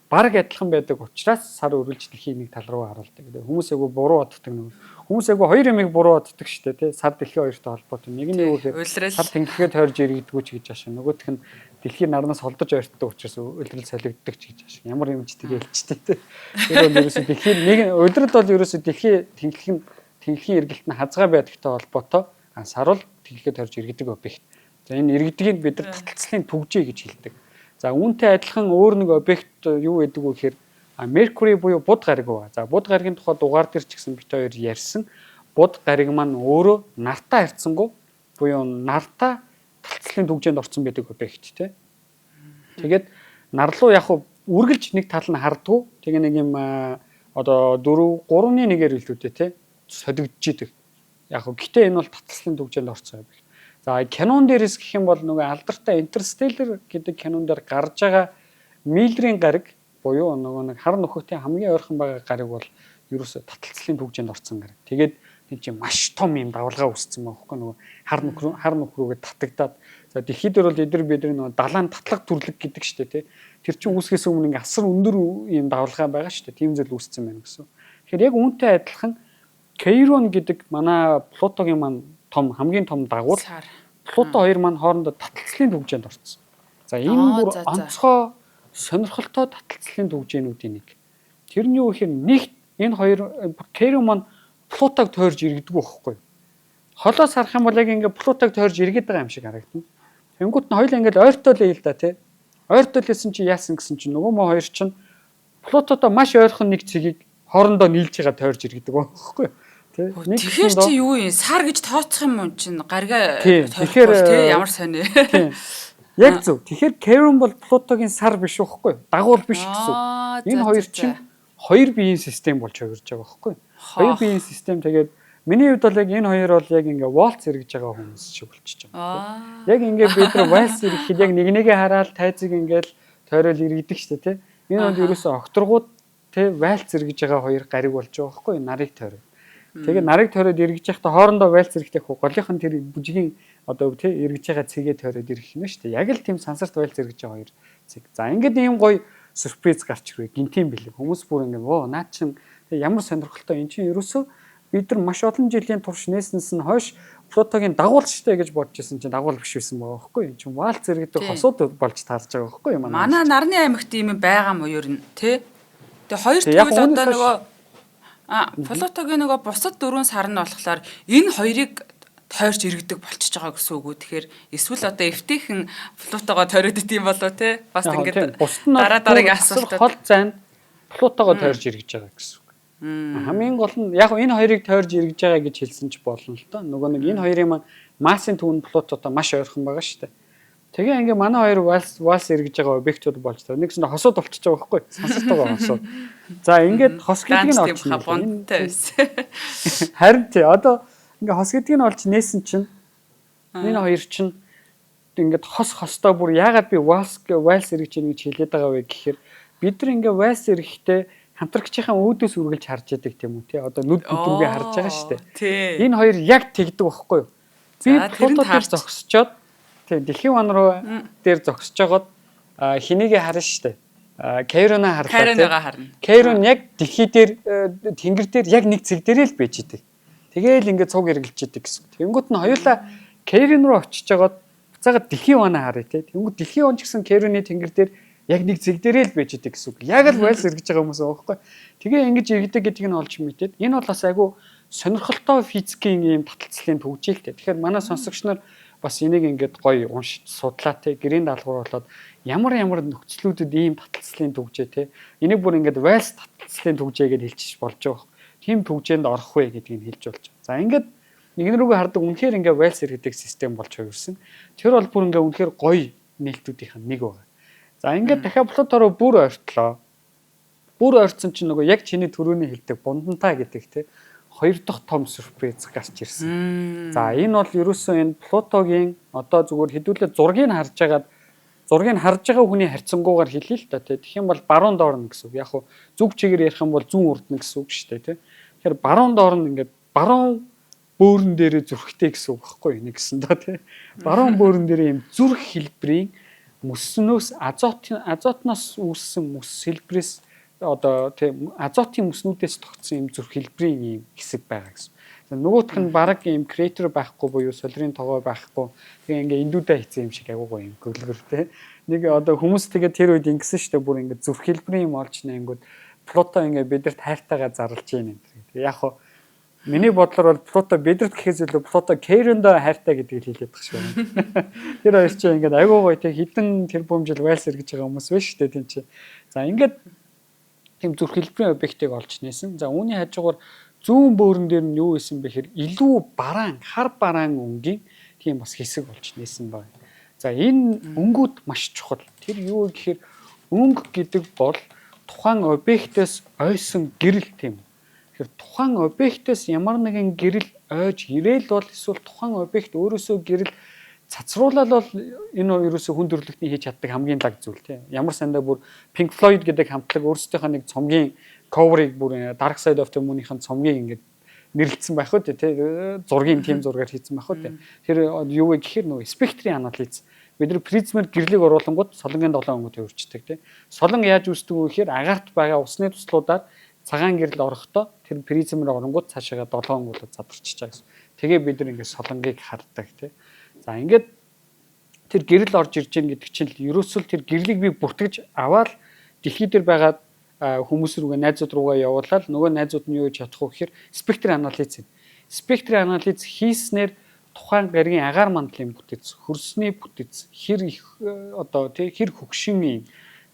бараг адилхан байдаг учраас сар үргэлж дэлхийг нэг тал руу харуулдаг гэдэг. Хүмүүс айгу буруу боддог нэг. Хүмүүс айгу хоёр юмыг буруу боддог шүү дээ тий. Сар дэлхийн хоёртой холбоотой. Нэг нь юу гэхээр сар тэнхлэгээ тойрж иргэдэггүй ч гэж аашаа. Нөгөөх нь дэлхийн нарнаас холдож ойртдог учраас улирал солигддог ч гэж аашаа. Ямар юм ч тэгээ хэлчихдээ тий. Тэр бол ерөөсөө дэлхийн нэг улирал бол ерөөсөө дэлхийн тэнхлэг нь тэнхлэгийн эргэлт нь хазгай байдагтай холбоотой. А сар бол дэлхийд тойрж иргэдэг объект. За энэ иргэдгийг бид нар таталцлын түгжээ гэж хэлдэг. За үүнтэй адилхан өөр нэг объект юу гэдэг вэ гэхээр Меркури буюу буд гариг байгаа. За буд гаригийн тухай дугаар дээр ч гэсэн бид хоёр ярьсан. Буд гариг маань өөрөө нартаа харьцангуй буюу нартаа таталцлын түгжээнд орсон байдаг объект тий. Тэгээд нар руу яг үргэлж нэг тал нь хардгуу. Тэгээ нэг юм одоо 4 3-ны 1-ээр илүүтэй тий содигдож идэг. Яг гэтээ энэ бол таталцлын түгжээнд орсон объект. За кинон дээрээс гэх юм бол нөгөө алдартай Interstellar гэдэг кинон дээр гарч байгаа Миллерийн гариг буюу нөгөө нэг хар нөхөтийн хамгийн ойрхон байгаа гариг бол ерөөсө таталцлын түгжээнд орсон гариг. Тэгээд тийм чинь маш том юм давалгаа үүссэн байгаа байхгүй нөгөө хар нүх рүүгээ татагдаад за дэлхий дээр бол эдгээр бидний нөгөө далайн татлага түрлэг гэдэг штэ тий. Тэр чинь үүсгэхээс өмнө ингээ асар өндөр юм давалгаа байгаа штэ. Тийм зүйл үүссэн байна гэсэн. Тэгэхээр яг үүнтэй адилхан Кейрон гэдэг манай Плутогийн маань том хамгийн том дагуул Плуто хоёр маань хоорондоо таталцлын түгжээнд орсон. За энэ бүр онцгой сонирхолтой таталцлын түгжээнүүдийн нэг. Тэр нь юу гэхээр нэг энэ хоёр Кейрон маань Плутог тойрж иргэдэг байхгүй. Холоос харах юм бол яг ингээ Плутог тойрж иргэд байгаа юм шиг харагдана. Тэнгүүт нь хоёул ингээд ойртол л да тий. Ойртол гэсэн чи яасан гэсэн чинь нөгөө мо хоёр чинь Плутотой маш ойрхон нэг цэгийг хоорондоо нийлж байгаа тойрж иргэдэг байхгүй. Тий. Тэгэхээр чи юу юм сар гэж тооцох юм уу чинь гарига тойрохгүй тий ямар сони. Тий. Яг зөв. Тэгэхээр Charon бол Плутогийн сар биш байхгүй. Дагуул биш гэсэн. Энэ хоёр чинь хоёр биеийн систем болж хувирж байгаа байхгүй. Хоёр биеийн систем тэгээд миний хувьд бол яг энэ хоёр бол яг ингээ вальц эргэж байгаа хүмүүс шиг болчихж байгаа. Яг ингээ бид нар вальц эргэхэд яг нэг нэгээ хараад тайзыг ингээл тойрол эргэдэг шүү дээ тий. Энэ бол ерөөсөө окторгууд тий вальц эргэж байгаа хоёр гариг болж байгаа байхгүй нарыг тойроод. Тэгээ нарыг тойроод эргэж байхдаа хоорондоо вальц эргэдэг голынх нь тэр бүжгийн одоо тий эргэж байгаа цэгээ тойроод ирэх юм шүү дээ. Яг л тийм сансарт вальц эргэж байгаа хоёр цэг. За ингээд ийм гоё сюрприз гарч ирвэ. Гинтийн бэлэг. Хүмүүс бүр ингээд оо наад чин ямар сонирхолтой эн чинь ерөөсөө бид нар маш олон жилийн турш нээснээс нь хойш Плутогийн дагуул штэ гэж бодож исэн чинь дагуул биш байсан байгаа байхгүй юу? Эн чинь вальц эргэдэг хосууд болж таарж байгаа байхгүй юу? Манай нарны аймагт ийм юм байгаа мó ер нь тий? Тэгээ хоёр тэгвэл одоо нөгөө Плутогийн нөгөө бусад дөрвөн сар нь болохоор энэ хоёрыг тойрч иргэдэг болчихж байгаа гэсэн үг үү? Тэгэхээр эсвэл одоо эвтэйхэн Плутогоо тойроод идэм болов те? Бас ингээд дараа дараагийн асуултад хол зайд Плутогоо тойрж иргэж байгаа гэсэн үг. Хамгийн гол нь яг энэ хоёрыг тойрж иргэж байгаа гэж хэлсэн ч болно л доо. Нөгөө нэг энэ хоёрын маань массын төв нь Плутотой маш ойрхон байгаа шүү дээ. Тэгээ ингээ манай хоёр вальс вальс эргэж байгаа объектууд болж таа. Нэгсэндээ хосууд болчихж байгаа байхгүй. Сансартай байгаа хосууд. За ингээд хос гэдгийг нь олж бонтой байсан. Харин тий одоо ингээ хос гэдгийг нь олж нээсэн чинь энэ хоёр чинь ингээд хос хостой бүр яагаад би вальс вальс эргэж ийн гэж хэлээд байгаа вэ гэхээр бид нар ингээ вальс эрэхтэй хамтрагчийнхаа үүдээс үргэлж харж яадаг тийм үү тий одоо нүд нүд рүүгээ харж байгаа шүү дээ. Энэ хоёр яг тэгдэг байхгүй юу? Би Плуто дээр зогсчоод тий дэлхийн ван руу дээр зогсож байгаад хинийгээ харна шүү дээ. Кейрона харлаа тий. Кейроногоо харна. Кейрон яг дэлхий дээр тэнгэр дээр яг нэг цэг дээрээ л байж идэг. Тэгээл ингээд цуг эргэлж идэг гэсэн. Тэнгүүт нь хоёулаа Кейрон руу очиж байгаад буцаагаад дэлхийн ванаа харъя тий. Тэнгүүт дэлхийн ван ч гэсэн Кейроны тэнгэр дээр яг нэг цэг дээрээ л байж идэг гэсэн үг. Яг л вальс эргэж байгаа хүмүүс байгаа байхгүй. Тэгээ ингэж эргэдэг гэдгийг нь олж мэдээд энэ бол бас айгүй сонирхолтой физикийн ийм таталцлын төгжээлтэй. Тэгэхээр манай сонсогч нар бас энийг ингээд гоё уншиж судлаа те гэрийн даалгавар болоод ямар ямар нөхцлүүдэд ийм таталцлын түгжээ те энийг бүр ингээд вальс таталцлын түгжээ гэж хэлчих болж байгаа. Тийм түгжээнд орох вэ гэдгийг хэлж болж байгаа. За ингээд нэг рүүгээ хардаг үнэхээр ингээд вальс эргэдэг систем болж хувирсан. Тэр бол бүр ингээд үнэхээр гоё нээлтүүдийнх нь нэг байгаа. За ингээд дахиад Плуто руу бүр ойртлоо. Бүр ойртсон чинь нөгөө яг чиний түрүүний хэлдэг бунданта гэдэг те хоёр дахь том сюрприз гарч ирсэн. За энэ бол ерөөсөө энэ Плутогийн одоо зүгээр хэдүүлээ зургийг харж агаад зургийг харж байгаа хүний харьцангуйгаар хэлье л та тий. Тэгэх юм бол баруун доор нь гэсэн үг. Яг хуу зүг чигээр ярих юм бол зүүн урд нь гэсэн үг шүү дээ тий. Тэгэхээр баруун доор нь ингээд баруун бөөрн дээрээ зүрхтэй гэсэн үг байхгүй юу нэгсэн доо тий. Баруун бөөрн дээрээ юм зүрх хэлбэрийн мөснөөс азотноос үүссэн мөс хэлбэрээс одоо тийм азотын мөснүүдээс тогтсон юм зүрх хэлбэрийн ийм хэсэг байгаа гэсэн. Нөгөөх нь бараг ийм креатор байхгүй буюу солирын тогоо байхгүй. Тэгээ ингээ эндүүдээ хийсэн юм шиг айгуу гоё юм гөлгөр те. Нэг одоо хүмүүс тэгээ тэр үед ингэсэн шүү дээ бүр ингээ зүрх хэлбэрийн юм олж нэнгүүд Плуто ингээ бидэрт хайртайгаа зарлж гин энэ. Тэгээ яг хуу Миний бодлоор бол Плуто бидэрт гэхээс илүү Плуто Кейрондо хайртай гэдгийг хэлээд байгаа шиг байна. Тэр хоёр чинь ингээд айгүй гоё тэг хэдэн тэрбум жил вальс эргэж байгаа хүмүүс байна шүү дээ тийм чи. За ингээд тийм зүрх хэлбэрийн объектыг олж нээсэн. За үүний хажуугаар зүүн бөөрөн дээр нь юу исэн бэ гэхээр илүү бараан, хар бараан өнгийн тийм бас хэсэг олж нээсэн байна. За энэ өнгүүд маш чухал. Тэр юу гэхээр өнгө гэдэг бол тухайн объектээс ойсон гэрэл тийм. Тэгэхээр тухайн объектээс ямар нэгэн гэрэл ойж ирээл бол эсвэл тухайн объект өөрөөсөө гэрэл цацруулаад бол энэ ерөөсөө хүн төрөлхтний хийж чаддаг хамгийн лаг зүйл тийм. Ямар сандаа бүр Pink Floyd гэдэг хамтлаг өөрсдийнхөө нэг цомгийн cover-ыг бүр Dark Side of the Moon-ийн цомгийг ингээд нэрлэлсэн байх үү тий, зургийн тийм зургаар хийсэн байх үү тий. Тэр юу вэ гэхээр нөгөө спектрийн анализ. Бид нар призмээр гэрлийг оруулангууд солонгийн 7 өнгөд хөрчдөг тий. Солон яаж үүсдэг вэ гэхээр агаарт байгаа усны туслуудаар цагаан гэрэл орохдоо тэр призмээр оронгууд цаашаага 7 өнгө болоод задарчиж байгаа гэсэн. Тэгээ бид нар ингээд солонгийг хардаг тий. За ингээд тэр гэрэл орж ирж гин гэдэг чинь л ерөөсөл тэр гэрлийг би бүртгэж аваад дэлхий дээр байгаа хүмүүс рүүгээ, найзууд руугаа явуулаад нөгөө найзууд нь юу хийж чадах вэ гэхээр спектр анализ юм. Спектрийн анализ хийснээр тухайн гаригийн агаар мандлын бүтэц, хөрсний бүтэц, хэр их одоо тий хэр хөгшин юм.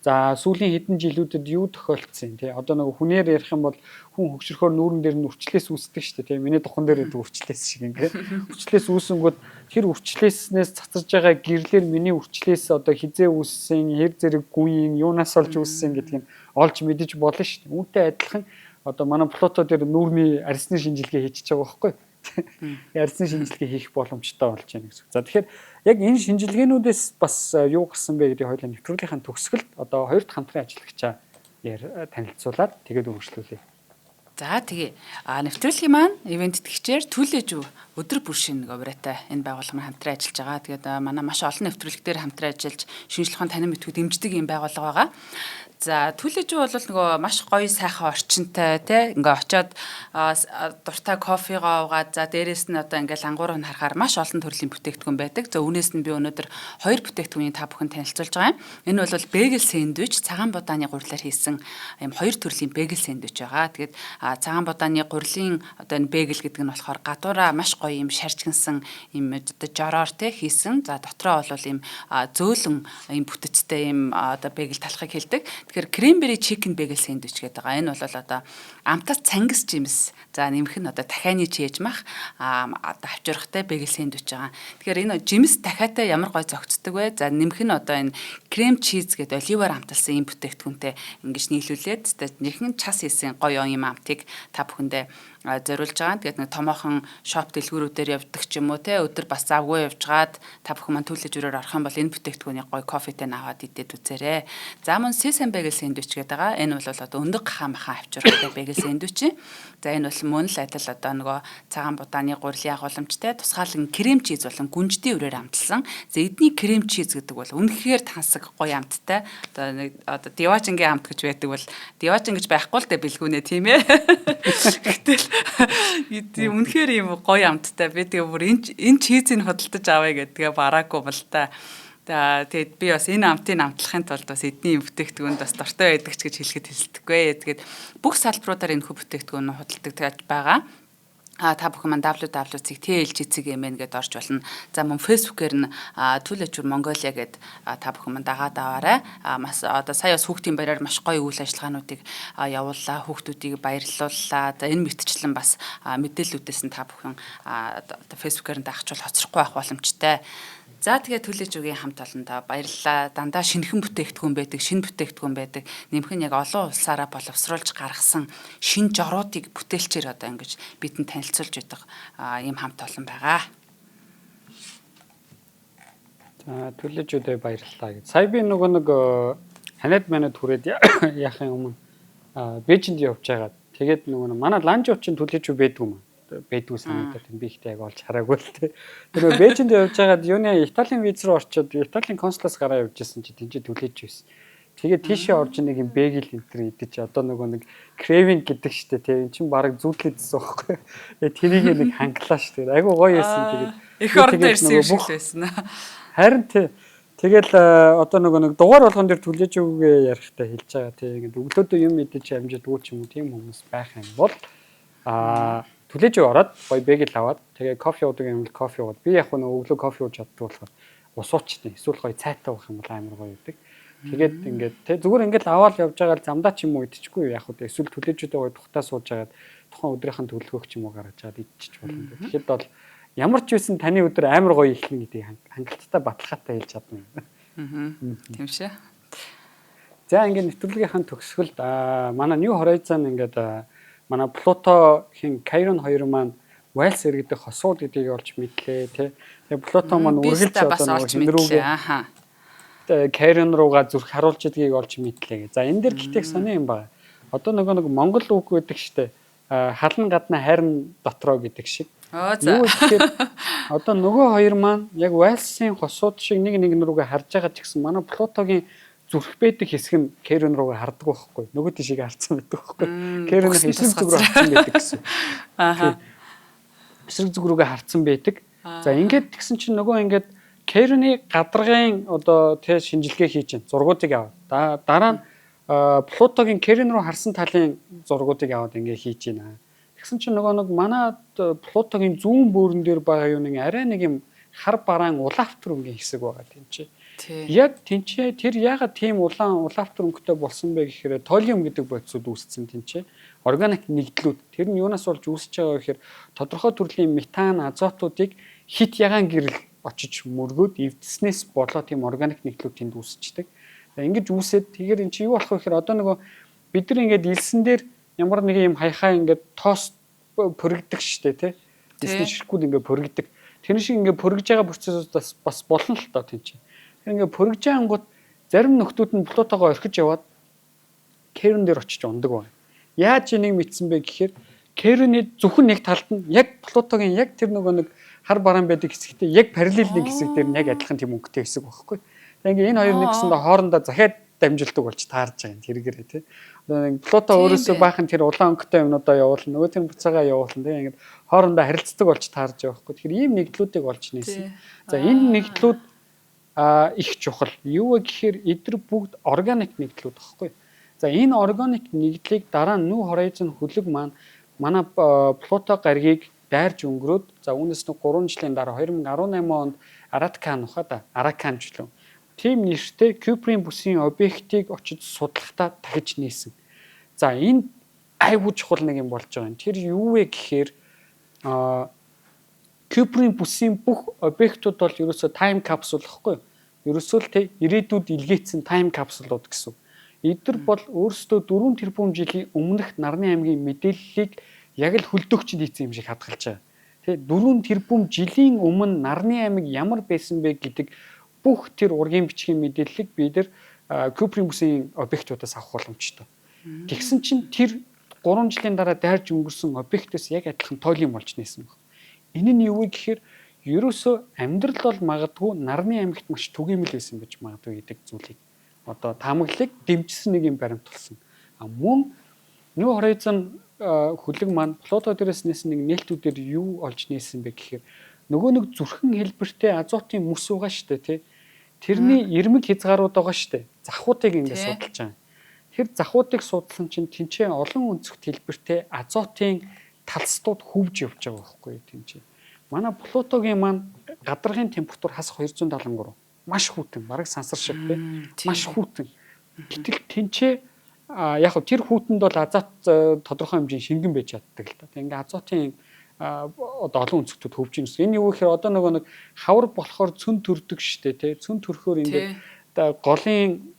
За сүүлийн хэдэн жилүүдэд юу тохиолдсон тий, одоо нөгөө хүнээр ярих юм бол хүн хөгшөрхөөр нүүрэн дээр нь үрчлээс үүсдэг шүү дээ тий, миний духан дээр байдаг үрчлээс шиг ингээ үрчлээс үүсэнгүүд тэр үрчлээснээс цацарж байгаа гэрлээр миний үрчлээс одоо хизээ үүссэн, хэр зэрэг гүйн, юунаас олж үүссэн гэдгийг олж мэдэж болно шүү дээ. Үүнтэй адилхан одоо манай Плуто дээр нүүрний арьсны шинжилгээ хийчихэж байгаа байхгүй юу? Арьсны шинжилгээ хийх боломжтой болж байна гэсэн. За тэгэхээр яг энэ шинжилгээнүүдээс бас юу гарсан бэ гэдгийг хоёулаа нэвтрүүлгийнхаа төгсгөлд одоо хоёр дахь хамтран ажиллагчаа танилцуулаад тэгээд үргэлжлүүлье. За тэгээ. Нэвтрүүлгийн маань ивээн тэтгэгчээр Түлээж өдөр бүр шинэ нэг уриатай энэ байгууллага маань хамтран ажиллаж байгаа. Тэгээд манай маш олон нэвтрүүлэг дээр хамтран ажиллаж шинжлэх ухааны танин мэдхүй дэмждэг юм байгууллага байгаа. За Түлээж бол нөгөө маш гоё сайхан орчинтой тий ингээ очиод дуртай кофегоо уугаад, за дээрэс нь одоо ингээ лангуурыг нь харахаар маш олон төрлийн бүтээгдэхүүн байдаг. За үүнээс нь би өнөөдөр хоёр бүтээгдэхүүнийг та бүхэн танилцуулж байгаа юм. Энэ бол bagel сэндвич, цагаан будааны гурилаар хийсэн юм хоёр төрлийн bagel сэндвич байгаа. Тэгээд цагаан будааны гурилын одоо энэ bagel гэдэг нь болохоор гадуураа маш гоё юм шаржигнасан юм одоо жороор тий хийсэн. За дотроо бол ийм зөөлөн ийм бүтэцтэй ийм одоо bagel талхыг хэлдэг. Тэгэхээр cranberry chicken bagel sandwich гэдэг байгаа. Энэ бол одоо амтас цангис жимс. За нэмэх нь одоо дахианы чээж мах, одоо хавчуургатай bagel sandwich байгаа. Тэгэхээр энэ жимс дахиатай ямар гой зохицдог вэ? За нэмэх нь одоо энэ cream cheese гэдэг оливаар амталсан ийм бүтээгдэхүүнтэй ингэж нийлүүлээд нэрхэн час хийсэн гоё юм амтыг та бүхэндээ зориулж байгаа. Тэгээд нэг томоохон shop дэлгүүрүүдээр явдаг ч юм уу те, өдөр бас завгүй явжгаад та бүхэн маань Түлээж өрөөр орох юм бол энэ бүтээгдэхүүнийг гоё кофетэй аваад идээд үзээрэй. За мөн sesame bagel сэндвич гэдэг байгаа. Энэ бол одоо өндөг гахаа махан хавчуургатай bagel сэндвич. За энэ бол мөн л адил одоо нөгөө цагаан будааны гурилын агуулмжтай тусгаалan cream cheese болон гүнждийн үрээр амталсан. За эдний cream cheese гэдэг бол үнэхээр тансаг гоё амттай. Одоо нэг одоо диваажингийн амт гэж байдаг бол диваажин гэж байхгүй л дээ бэлгүүнэ тийм ээ. Гэтэл тийм үнэхээр юм гоё амттай. Би тэгээ бүр энэ cheese ийг худалдаж авъя гэдгээ бараагүй бол та. За тэгээд би бас энэ амтыг амтлахын тулд бас эдний бүтээгдэхүүнд бас дортой байдаг ч гэж хэлэхэд хэлдэхгүй. Тэгээд бүх салбаруудаар энэ хүү бүтээгдэхүүн худалдагдаж байгаа. Та бүхэн маань www.tlg.mn гэдээ орж болно. За мөн Facebook-ээр нь Түлээчүр Mongolia гэд та бүхэн маань дагаад аваарай. Бас одоо сая бас хүүхдийн баяраар маш гоё үйл ажиллагаануудыг явууллаа. Хүүхдүүдийг баярлууллаа. За энэ мэтчлэн бас мэдээллүүдээс нь та бүхэн одоо Facebook-ээр нь дагчвал хоцрохгүй байх боломжтой. За тэгээ Түлээж үгийн хамт олондоо баярлалаа. Дандаа шинэхэн бүтээгдэхүүн байдаг, шинэ бүтээгдэхүүн байдаг. Нэмэх нь яг олон улсаараа боловсруулж гаргасан шинэ жоруудыг бүтээлчээр одоо ингэж бидэнд танилцуулж байдаг ийм хамт олон байгаа. За Түлээжүүдээ баярлалаа гэж. Сая би нөгөө нэг ханиад манад хүрээд яахын өмнө Бээжинд явж байгаад тэгээд нөгөө манай ланжуу чинь Түлээжүү байдгүй юм байдгүй санагдаад би ихтэй яг олж хараагүй л тий. Тэр нөгөө Бээжинд явж байгаад юуны Италийн виз рүү орчоод Италийн консулаас гараа явж исэн чи тэнцээ түлээж байсан. Тэгээд тийшээ орж нэг юм bagel энэ төр идэж одоо нөгөө нэг craving гэдэг штэ тий. Эн чин бараг зүүдлээдсэн байхгүй. Тэгээд тэрийг нэг хангалаа штэ. Айгу гоё байсан тэгээд. Их орондоо ирсэн юм шиг л байсан. Харин тий. Тэгэл одоо нөгөө нэг дугаар болгон дээр түлээж өгөө ярихтаа хэлж байгаа тий. Ингээд өглөөдөө юм идэж амжидгүй ч юм уу тийм хүмүүс байх юм бол Түлээж ороод гоё bagel аваад, тэгээ кофе уудаг юм бол кофе уугаад, би яг нэг өглөө кофе ууж чаддаг болохоор ус уучтай, эсвэл гоё цайтай уух юм бол амар гоё байдаг. Тэгээд ингээд тэ зүгээр ингээд аваад явж байгаа л замдаа ч юм уу идчихгүй яг үү, эсвэл түлээжүүдээ гоё тухтаа сууж агаад тухайн өдрийнх нь төлөвлөгөөг ч юм уу гаргаж аваад идчих болно. Тэгэхэд бол ямар ч байсан таны өдөр амар гоё эхлэнэ гэдгийг хангалттай баталгаатай хэлж чадна. Тийм шээ. За, ингээд нэвтрүүлгийнхаа төгсгөлд манай New Horizon ингээд манай Плуто хин Chiron 2 маань Вальс иргэдэх хосууд гэдгийг олж мэдлээ тий. Тэгээ Плуто маань үргэлж одоо нөгөө хин рүүгээ Chiron руугаа зүрх харуулж идгийг олж мэдлээ. За, энэ дэр гитэх сони юм байна. Одоо нөгөө нэг Монгол үг гэдэг штэ. Халан гадна, хайрн дотроо гэдэг шиг. Юу гэхээр одоо нөгөө хоёр маань яг Вальсын хосууд шиг нэг нэг рүүгээ харж байгаа ч гэсэн манай Плутогийн зүрх байдаг хэсэг нь Chiron руугаа хардаг байхгүй. Нөгөө тишийг харцсан байдаг байхгүй. Chiron-ийн эсрэг зүг рүү харцсан байдаг гэсэн. Эсрэг зүг рүүгээ харцсан байдаг. За, ингээд тэгсэн чинь нөгөө ингээд Chiron-ы гадаргын одоо тэ шинжилгээ хийж чинь зургуудыг аваад, дараа нь Плутогийн Chiron руу харсан талын зургуудыг аваад ингээ хийж байна. Тэгсэн чинь нөгөө нэг манай Плутогийн зүүн бөөрөн дээр байгаа юу нэг арай нэг юм хар бараан улаавтар өнгийн хэсэг байгаа тийм чи. Яг тэнцээ тэр ягаад тийм улаан улаавтар өнгөтэй болсон бэ гэхээр толиум гэдэг бодисууд үүссэн тэнцээ. Органик нэгдлүүд, тэр нь юунаас болж үүсэж байгаа гэхээр тодорхой төрлийн метан, азотуудыг хит ягаан гэрэл очиж мөргөөд эвдснээс болоо тийм органик нэгдлүүд тэнд үүсчдэг. Ингэж үүсээд, тэгэхээр эн чинь юу болох вэ гэхээр одоо нөгөө бид нар ингээд илсэн дээр ямар нэг юм хаяхаа ингээд тоос пөргөдөг штэ тий. Элсний ширхгүүд ингээд пөргөдөг. Тэр шиг ингээд пөргөж байгаа процессууд бас болно л тоо тийм чинь. Тэр ингээд пөргөж ангууд зарим нөхдүүд нь Плутогоо орхиж яваад Керн дээр очиж ундаг байна. Яаж энийг мэдсэн бэ гэхээр Керны зөвхөн нэг талд нь яг Плутогийн яг тэр нөгөө нэг хар бараан байдаг хэсэгтээ яг параллел нэг хэсэг дээр нь яг адилхан тийм өнгөтэй хэсэг байхгүй. Тэгээ ингээ энэ хоёр нэг гэсэндээ хоорондоо захиад дамжилдаг болж таарж байгаа юм тэргээрээ тий. Одоо нэг Плуто өөрөөсөө баахан тэр улаан өнгөтэй юмнуудаа явуулна, нөгөө тэр буцаагаа явуулна тий. Ингээд хоорондоо харилцдаг болж таарж байгаа байхгүй. Тэгэхээр ийм нэгдлүүдийг олж нээсэн. За, энэ нэгдлүүд их чухал. Юу вэ гэхээр эдгээр бүгд органик нэгдлүүд байхгүй. За, энэ органик нэгдлийг дараа нь New Horizon хөлөг маань манай Плуто гаригийг дайрж өнгөрөөд, за, үүнээс нэг 3 жилийн дараа 2018 онд Араткан ухаад Аракан ч лөө тийм нэртэй Кюприйн бүсийн объектыг очиж судлахдаа дахиж нээсэн. За, энэ айгуу чухал нэг юм болж байгаа юм. Тэр юу вэ гэхээр Кюприйн бүсийн бүх объектууд бол ерөөсөө time capsule гэхгүй юу? Ерөөсөө л тэ ирээдүйд илгээсэн time capsule-ууд гэсэн. Эдгээр бол өөрсдөө 4 тэрбум жилийн өмнөх нарны аймгийн мэдээллийг яг л хөлдөөгчөнд хийсэн юм шиг хадгалж байгаа. Тэ 4 тэрбум жилийн өмнө нарны аймаг ямар байсан бэ гэдэг бүх тэр ургийн бичгийн мэдээллийг бид нар Кюприйн бүсийн объектуудаас авах боломжтой. Тэгсэн чинь тэр 3 жилийн дараа дайрж өнгөрсөн объектээс яг адилхан тоолын болж нээсэн баг. Энэ нь юу вэ гэхээр ерөөсөө амьдрал бол магадгүй нарны аймагт маш түгээмэл байсан гэж магадгүй гэдэг зүйлийг, одоо таамаглалыг дэмжсэн нэг юм баримт болсон. А мөн New Horizon хөлөг маань Плуто дээрээс нээсэн нэг нээлтүүдээр юу олж нээсэн бэ гэхээр нөгөө нэг зүрхэн хэлбэртэй азотын мөс байгаа штэ тий. Тэрний ирмэг хязгаарууд байгаа штэ. Захуудыг ингээд судалж байгаа. Тэр захуудыг судлсан чинь тэнцээ олон өнцөгт хэлбэртэй азотын талстууд хөвж явж байгаа байхгүй тэнцээ. Манай Плутогийн маань гадаргын температур хас 273. Маш хүйтэн, бараг сансар шиг тий. Маш хүйтэн. Гэтэл тэнцээ яг хөө тэр хүүтэнд бол азот тодорхой хэмжээний шингэн байж чаддаг л та. Тэг ингээ азотын одоо олон өнцөгтүүд хөвж ийн. Энэ юу гэхээр одоо нөгөө нэг хавар болохоор цүн төрдөг штэ тий. Цүн төрөхөөр ингээд голын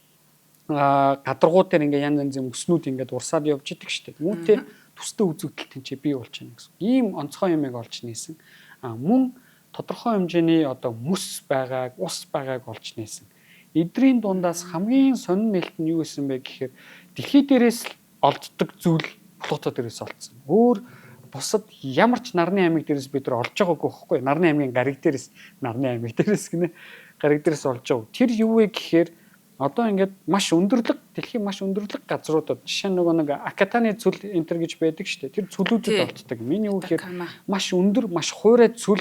гадаргуу дээр ингээ янз янзын мөснүүд ингээд урсаад явж идэг штэ. Үүнтэй төстэй үзэгдэл тэнцээ бий болж байна гэсэн. Ийм онцгой юмыг олж нээсэн. А мөн тодорхой хэмжээний одоо мөс байгааг, ус байгааг олж нээсэн. Эдрийн дундаас хамгийн сонин нээлт нь юу байсан бэ гэхээр дэлхий дээрээс л олддог зүйл Плуто дээрээс олдсон. Өөр бусад ямар ч нарны аймаг дээрээс бид нар олж байгаагүй байхгүй. Нарны аймгийн гариг дээрээс, нарны аймаг дээрээс гинэ, гариг дээрээс олж байгаа. Тэр юу вэ гэхээр одоо ингээд маш өндөрлөг, дэлхийн маш өндөрлөг газруудад, жишээ нь нөгөө нэг Акатаны цөл энтер гэж байдаг шүү дээ. Тэр цөлүүдэд олддог. Миний юу гэхээр маш өндөр, маш хуурай цөл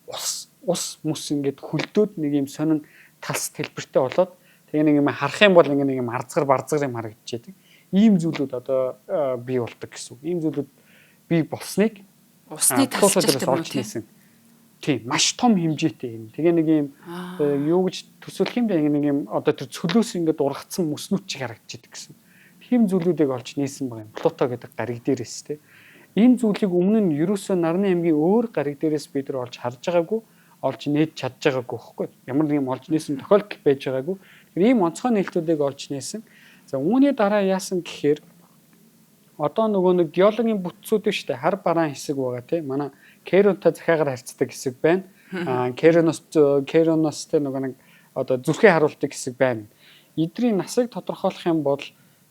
ус мөс ингээд хөлдөөд нэг юм сонин талс хэлбэртэй болоод, тэгээ нэг юм харах юм бол ингээд нэг юм арзгар барзгар юм харагдчихэдэг. Ийм зүйлүүд одоо бий болдог гэсэн үг. Ийм зүйлүүд бий болсныг Усны тасалжилт юм уу тийм? Тийм, маш том хэмжээтэй юм. Тэгээ нэг юм юу гэж төсөөлөх юм бэ? Нэг юм одоо тэр цөлөөс ингээд ургацсан мөснүүд чиг харагдчихэдэг гэсэн. Тийм зүйлүүдийг олж нээсэн байгаа юм. Плуто гэдэг гариг дээрээс тийм. Энэ зүйлийг өмнө нь ерөөсөө нарны аймгийн өөр гариг дээрээс бид нар олж харж байгаагүй, олж нээж чадж байгаагүй байхгүй. Ямар нэг юм олж нээсэн тохиолдол байж байгаагүй. Тэгэхээр ийм онцгой нээлтүүдийг олж нээсэн. За үүний дараа яасан гэхээр одоо нөгөө нэг геологийн бүтцүүд шүү дээ. Хар бараан хэсэг байгаа тийм. Манай Керонтой захиагаар харьцдаг хэсэг байна. Кероноос Кероноос тэ нөгөө нэг одоо зүрхээ харуулдаг хэсэг байна. Эдрийн насыг тодорхойлох юм бол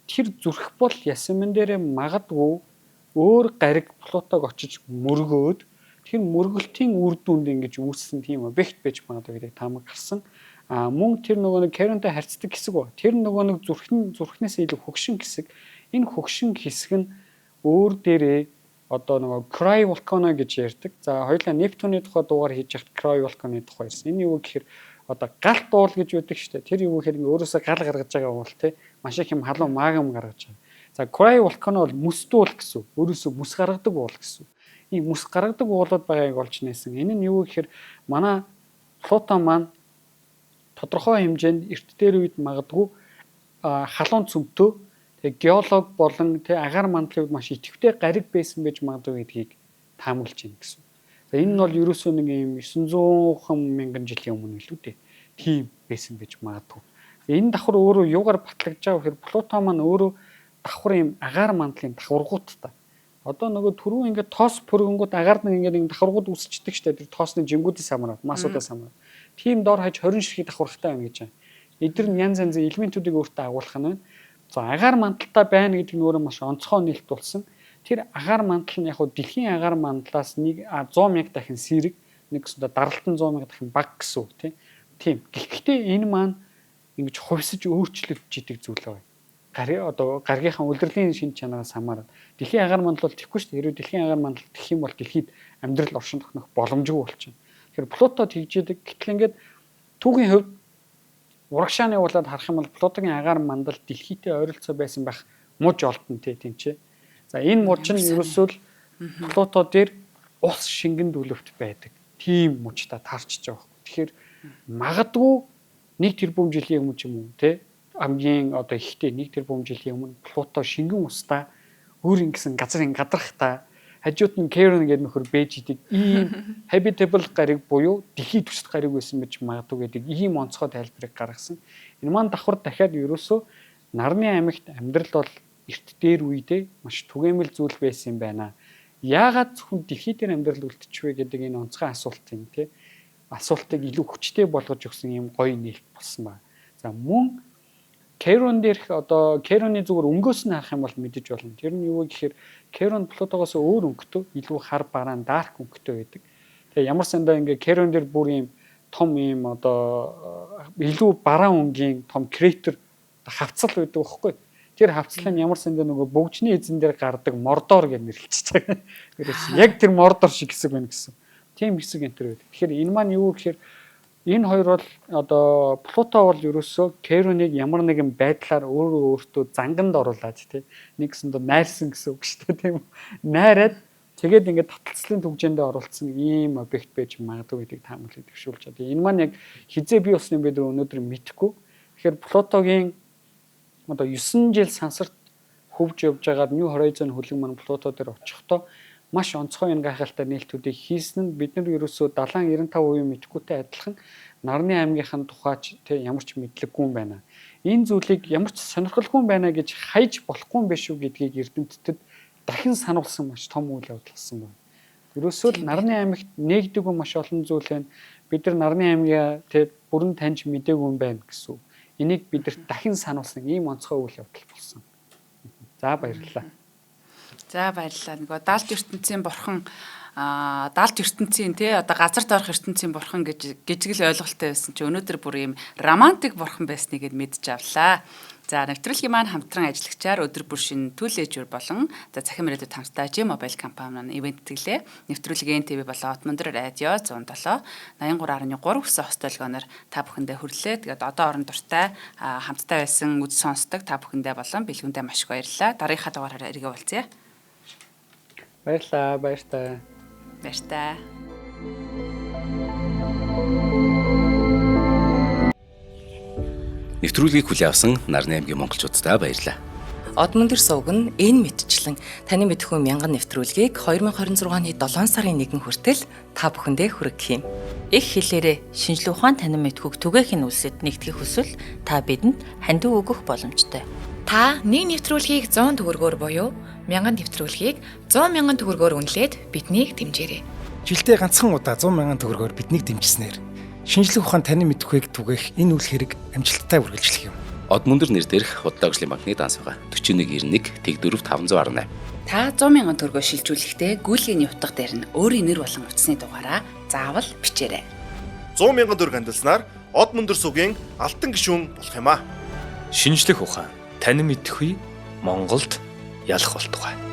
тэр зүрх бол ясмэн дээрээ магадгүй өөр гариг Плутог очиж мөргөөд тэр мөргөлтийн үр дүнд ингэж үүссэн тийм объект байж магадгүй гэдэг таамаг гарсан. А мөн тэр нөгөө нэг Керонтой харьцдаг хэсэг ба. Тэр нөгөө нэг зүрхэн зүрхнээс илүү хөгшин хэсэг. Энэ хөгшин хэсэг нь өөр дээрээ одоо нөгөө край вулкано гэж ярьдаг. За хоёулаа Нептуны тухай дугаар хийж яхад край вулканы тухай ярьсан. Энэ юу гэхээр одоо галт уул гэж байдаг шүү дээ. Тэр юу гэхээр ингээ өөрөөсөө гал гаргаж байгаа уул те. Маш их юм халуун магам гаргаж байгаа. За край вулкано бол мөсд уул гэсэн. Өөрөөсөө мөс гаргадаг уул гэсэн. Ийм мөс гаргадаг уулууд байгааг олж нээсэн. Энэ нь юу гэхээр манай Плуто маань тодорхой хэмжээнд эрт дээр үед магадгүй халуун цөмтөө тэгээ геолог болон тэ агаар мандлын үед маш идэвхтэй гариг байсан байж магадгүй гэдгийг таамаглаж байна гэсэн. За энэ нь бол ерөөсөө нэг юм 900 мянган жилийн өмнө илүү дээ. Тийм байсан байж магадгүй. Энэ давхар өөрөө юугаар батлагдж байгаа гэхээр Плуто маань өөрөө давхар юм агаар мандлын давхаргуудтай. Одоо нөгөө түрүү ингээд тоос пөргөнгүүд агаар нэг ингээд нэг давхаргууд үүсчдэг штэ тэр тоосны жингүүдээс хамаарат, масуудаас хамаарат. Тийм дор хаяж 20 ширхэг давхаргатай байна гэж байна. Эдгээр нь янз янзын элементүүдийг өөртөө агуулах нь байна. За агаар мандалтай байна гэдэг нь өөрөө маш онцгой нээлт болсон. Тэр агаар мандал нь яг хуу дэлхийн агаар мандлаас нэг 100 мянга дахин сэрэг, нэг гэсэндээ даралт нь 100 мянга дахин бага гэсэн үг тийм. Тийм. Гэхдээ энэ маань ингэж хувьсаж өөрчлөгдөж идэг зүйл байна. Гариг одоо гаргийнхаа үлрэлийн шин чанараас хамаарат. Дэлхийн агаар мандал бол тэхгүй шүү дээ. Хэрвээ дэлхийн агаар мандал тэх юм бол дэлхийд амьдрал оршин тохинох боломжгүй болчихно. Тэгэхээр Плуто тэгж идэг. Гэтэл ингээд түүхийн хувьд урагшааны явуулаад харах юм бол Плутогийн агаар мандал дэлхийтэй ойролцоо байсан байх муж олдно тий тийм чи. За энэ муж нь ерөөсөө л Плуто дээр ус шингэн дөлөвт байдаг. Тийм мужтай таарчж байгаа байхгүй. Тэгэхээр магадгүй 1 тэрбум жилийн өмнө ч юм уу тий хамгийн одоо ихтэй 1 тэрбум жилийн өмнө Плуто шингэн устай өөр ингэсэн газар ин гадрахтай хажууд нь Керон гэдэг нөхөр бэж идэг ийм habitable гариг буюу дэлхий төсөл гариг байсан байж магадгүй гэдэг ийм онцгой тайлбарыг гаргасан. Энэ маань давхар дахиад ерөөсөө нарны аймагт амьдрал бол эрт дээр үедээ маш түгээмэл зүйл байсан юм байна. Яагаад зөвхөн дэлхий дээр амьдрал үлдчихвэ гэдэг энэ онцгой асуулт юм тий. Асуултыг илүү хүчтэй болгож өгсөн ийм гоё нээлт болсон байна. За мөн Керон дээрх одоо Кероны зүгээр өнгөөс нь харах юм бол мэдэж болно. Тэр нь юу вэ гэхээр Керон Плутогоос өөр өнгөтэй, илүү хар бараан дарк өнгөтэй байдаг. Тэгээ ямар сандаа ингээ Керон дээр бүр ийм том ийм одоо илүү бараан өнгийн том кратер хавцал байдаг байхгүй. Тэр хавцлын ямар сандаа нөгөө бөгжний эзэн дээр гардаг Мордор гэж нэрлэлчихэж байгаа. Тэгэхээр яг тэр Мордор шиг хэсэг байна гэсэн. Тийм хэсэг энэ төр байдаг. Тэгэхээр энэ маань юу гэхээр энэ хоёр бол одоо Плуто бол ерөөсөө Кероныг ямар нэгэн байдлаар өөрөө өөртөө занганд оруулаад тий нэг гэсэндээ найрсан гэсэн үг шүү дээ тийм үү. Найраад тэгээд ингээд таталцлын түгжээндээ оруулсан ийм объект байж магадгүй гэдгийг таамаглаж дэвшүүлж байгаа. Энэ маань яг хизээ бий болсон юм бэ өнөөдөр мэдэхгүй. Тэгэхээр Плутогийн одоо 9 жил сансарт хөвж явж байгаад New Horizon хөлөг маань Плуто дээр очихдоо маш онцгой энэ гайхалтай нээлтүүдийг хийсэн нь бид нар ерөөсөө 70 95% мэдэхгүйтэй адилхан нарны аймгийнхын тухайч тэ ямар ч мэдлэггүй юм байна. Энэ зүйлийг ямар ч сонирхолгүй юм байна гэж хайж болохгүй юм биш үү гэдгийг эрдэмтдэд дахин сануулсан маш том үйл явдал болсон байна. Ерөөсөө л нарны аймагт нээгдэггүй маш олон зүйл байна. Бид нар нарны аймгаа тэ бүрэн таньж мдээгүй юм байна гэсэн үг. Энийг бидэрт дахин сануулсан ийм онцгой үйл явдал болсон. За баярлалаа. За баярлалаа. Нөгөө далд ертөнцийн бурхан далд ертөнцийн тий одоо газар доорх ертөнцийн бурхан гэж гжигл ойлголттой байсан чи өнөөдөр бүр ийм романтик бурхан байсныг мэдж авлаа. За нэвтрүүлгийн маань хамтран ажиллагчаар өдөр бүр шин Түл ээжүр болон за цахим радио хамтдаа G Mobile компани маань ивент тэтгэлээ. Нэвтрүүлгийн ТV болон Отмондөр радио 107 83.3 гэсэн хост долгионоор та бүхэндээ хүрлээ. Тэгээд одоо орон дуртай хамтдаа байсан үз сонсдог та бүхэндээ болон бэлгүүндээ маш их баярлалаа. Дараагийнхаа дугаараар эргээ уулзъя. Баярлалаа, баяртай. Баяртай. Нэвтрүүлгийг хүлээн авсан Нарны аймгийн монголчууддаа баярлалаа. Од мөндөр сувг нь энэ мэтчлэн таны мэдхүү мянган нэвтрүүлгийг 2026 оны 7 сарын 1 хүртэл та бүхэндээ хүргэх юм. Их хэлээрээ шинжлэх ухаан танин мэдхүйг түгээхийн үлсэд нэгтгэх хүсвэл та бидэнд хандив өгөх боломжтой. Та нэг нэвтрүүлгийг 100 төгрөгөөр буюу 1000 нэвтрүүлгийг 100 мянган төгрөгөөр үнэлээд биднийг дэмжээрэй. Жилдээ ганцхан удаа 100 мянган төгрөгөөр биднийг дэмжсэнээр шинжлэх ухаан танин мэдхүйг түгээх энэ үйл хэрэг амжилттай үргэлжлэх юм. Од мөндөр нэр дээрх худлаа хөгжлийн банкны данс байгаа. 4191 тэг 4 518. Та 100 мянган төгрөгөө шилжүүлэхдээ гүйлгээний утга дээр нь өөрийн нэр болон утасны дугаараа заавал бичээрэй. 100 мянган төгрөг хандилснаар Од мөндөр сувгийн алтан гишүүн болох юм аа. Шинжлэх ухаан танин мэдхүй Монголд ялах болтугай.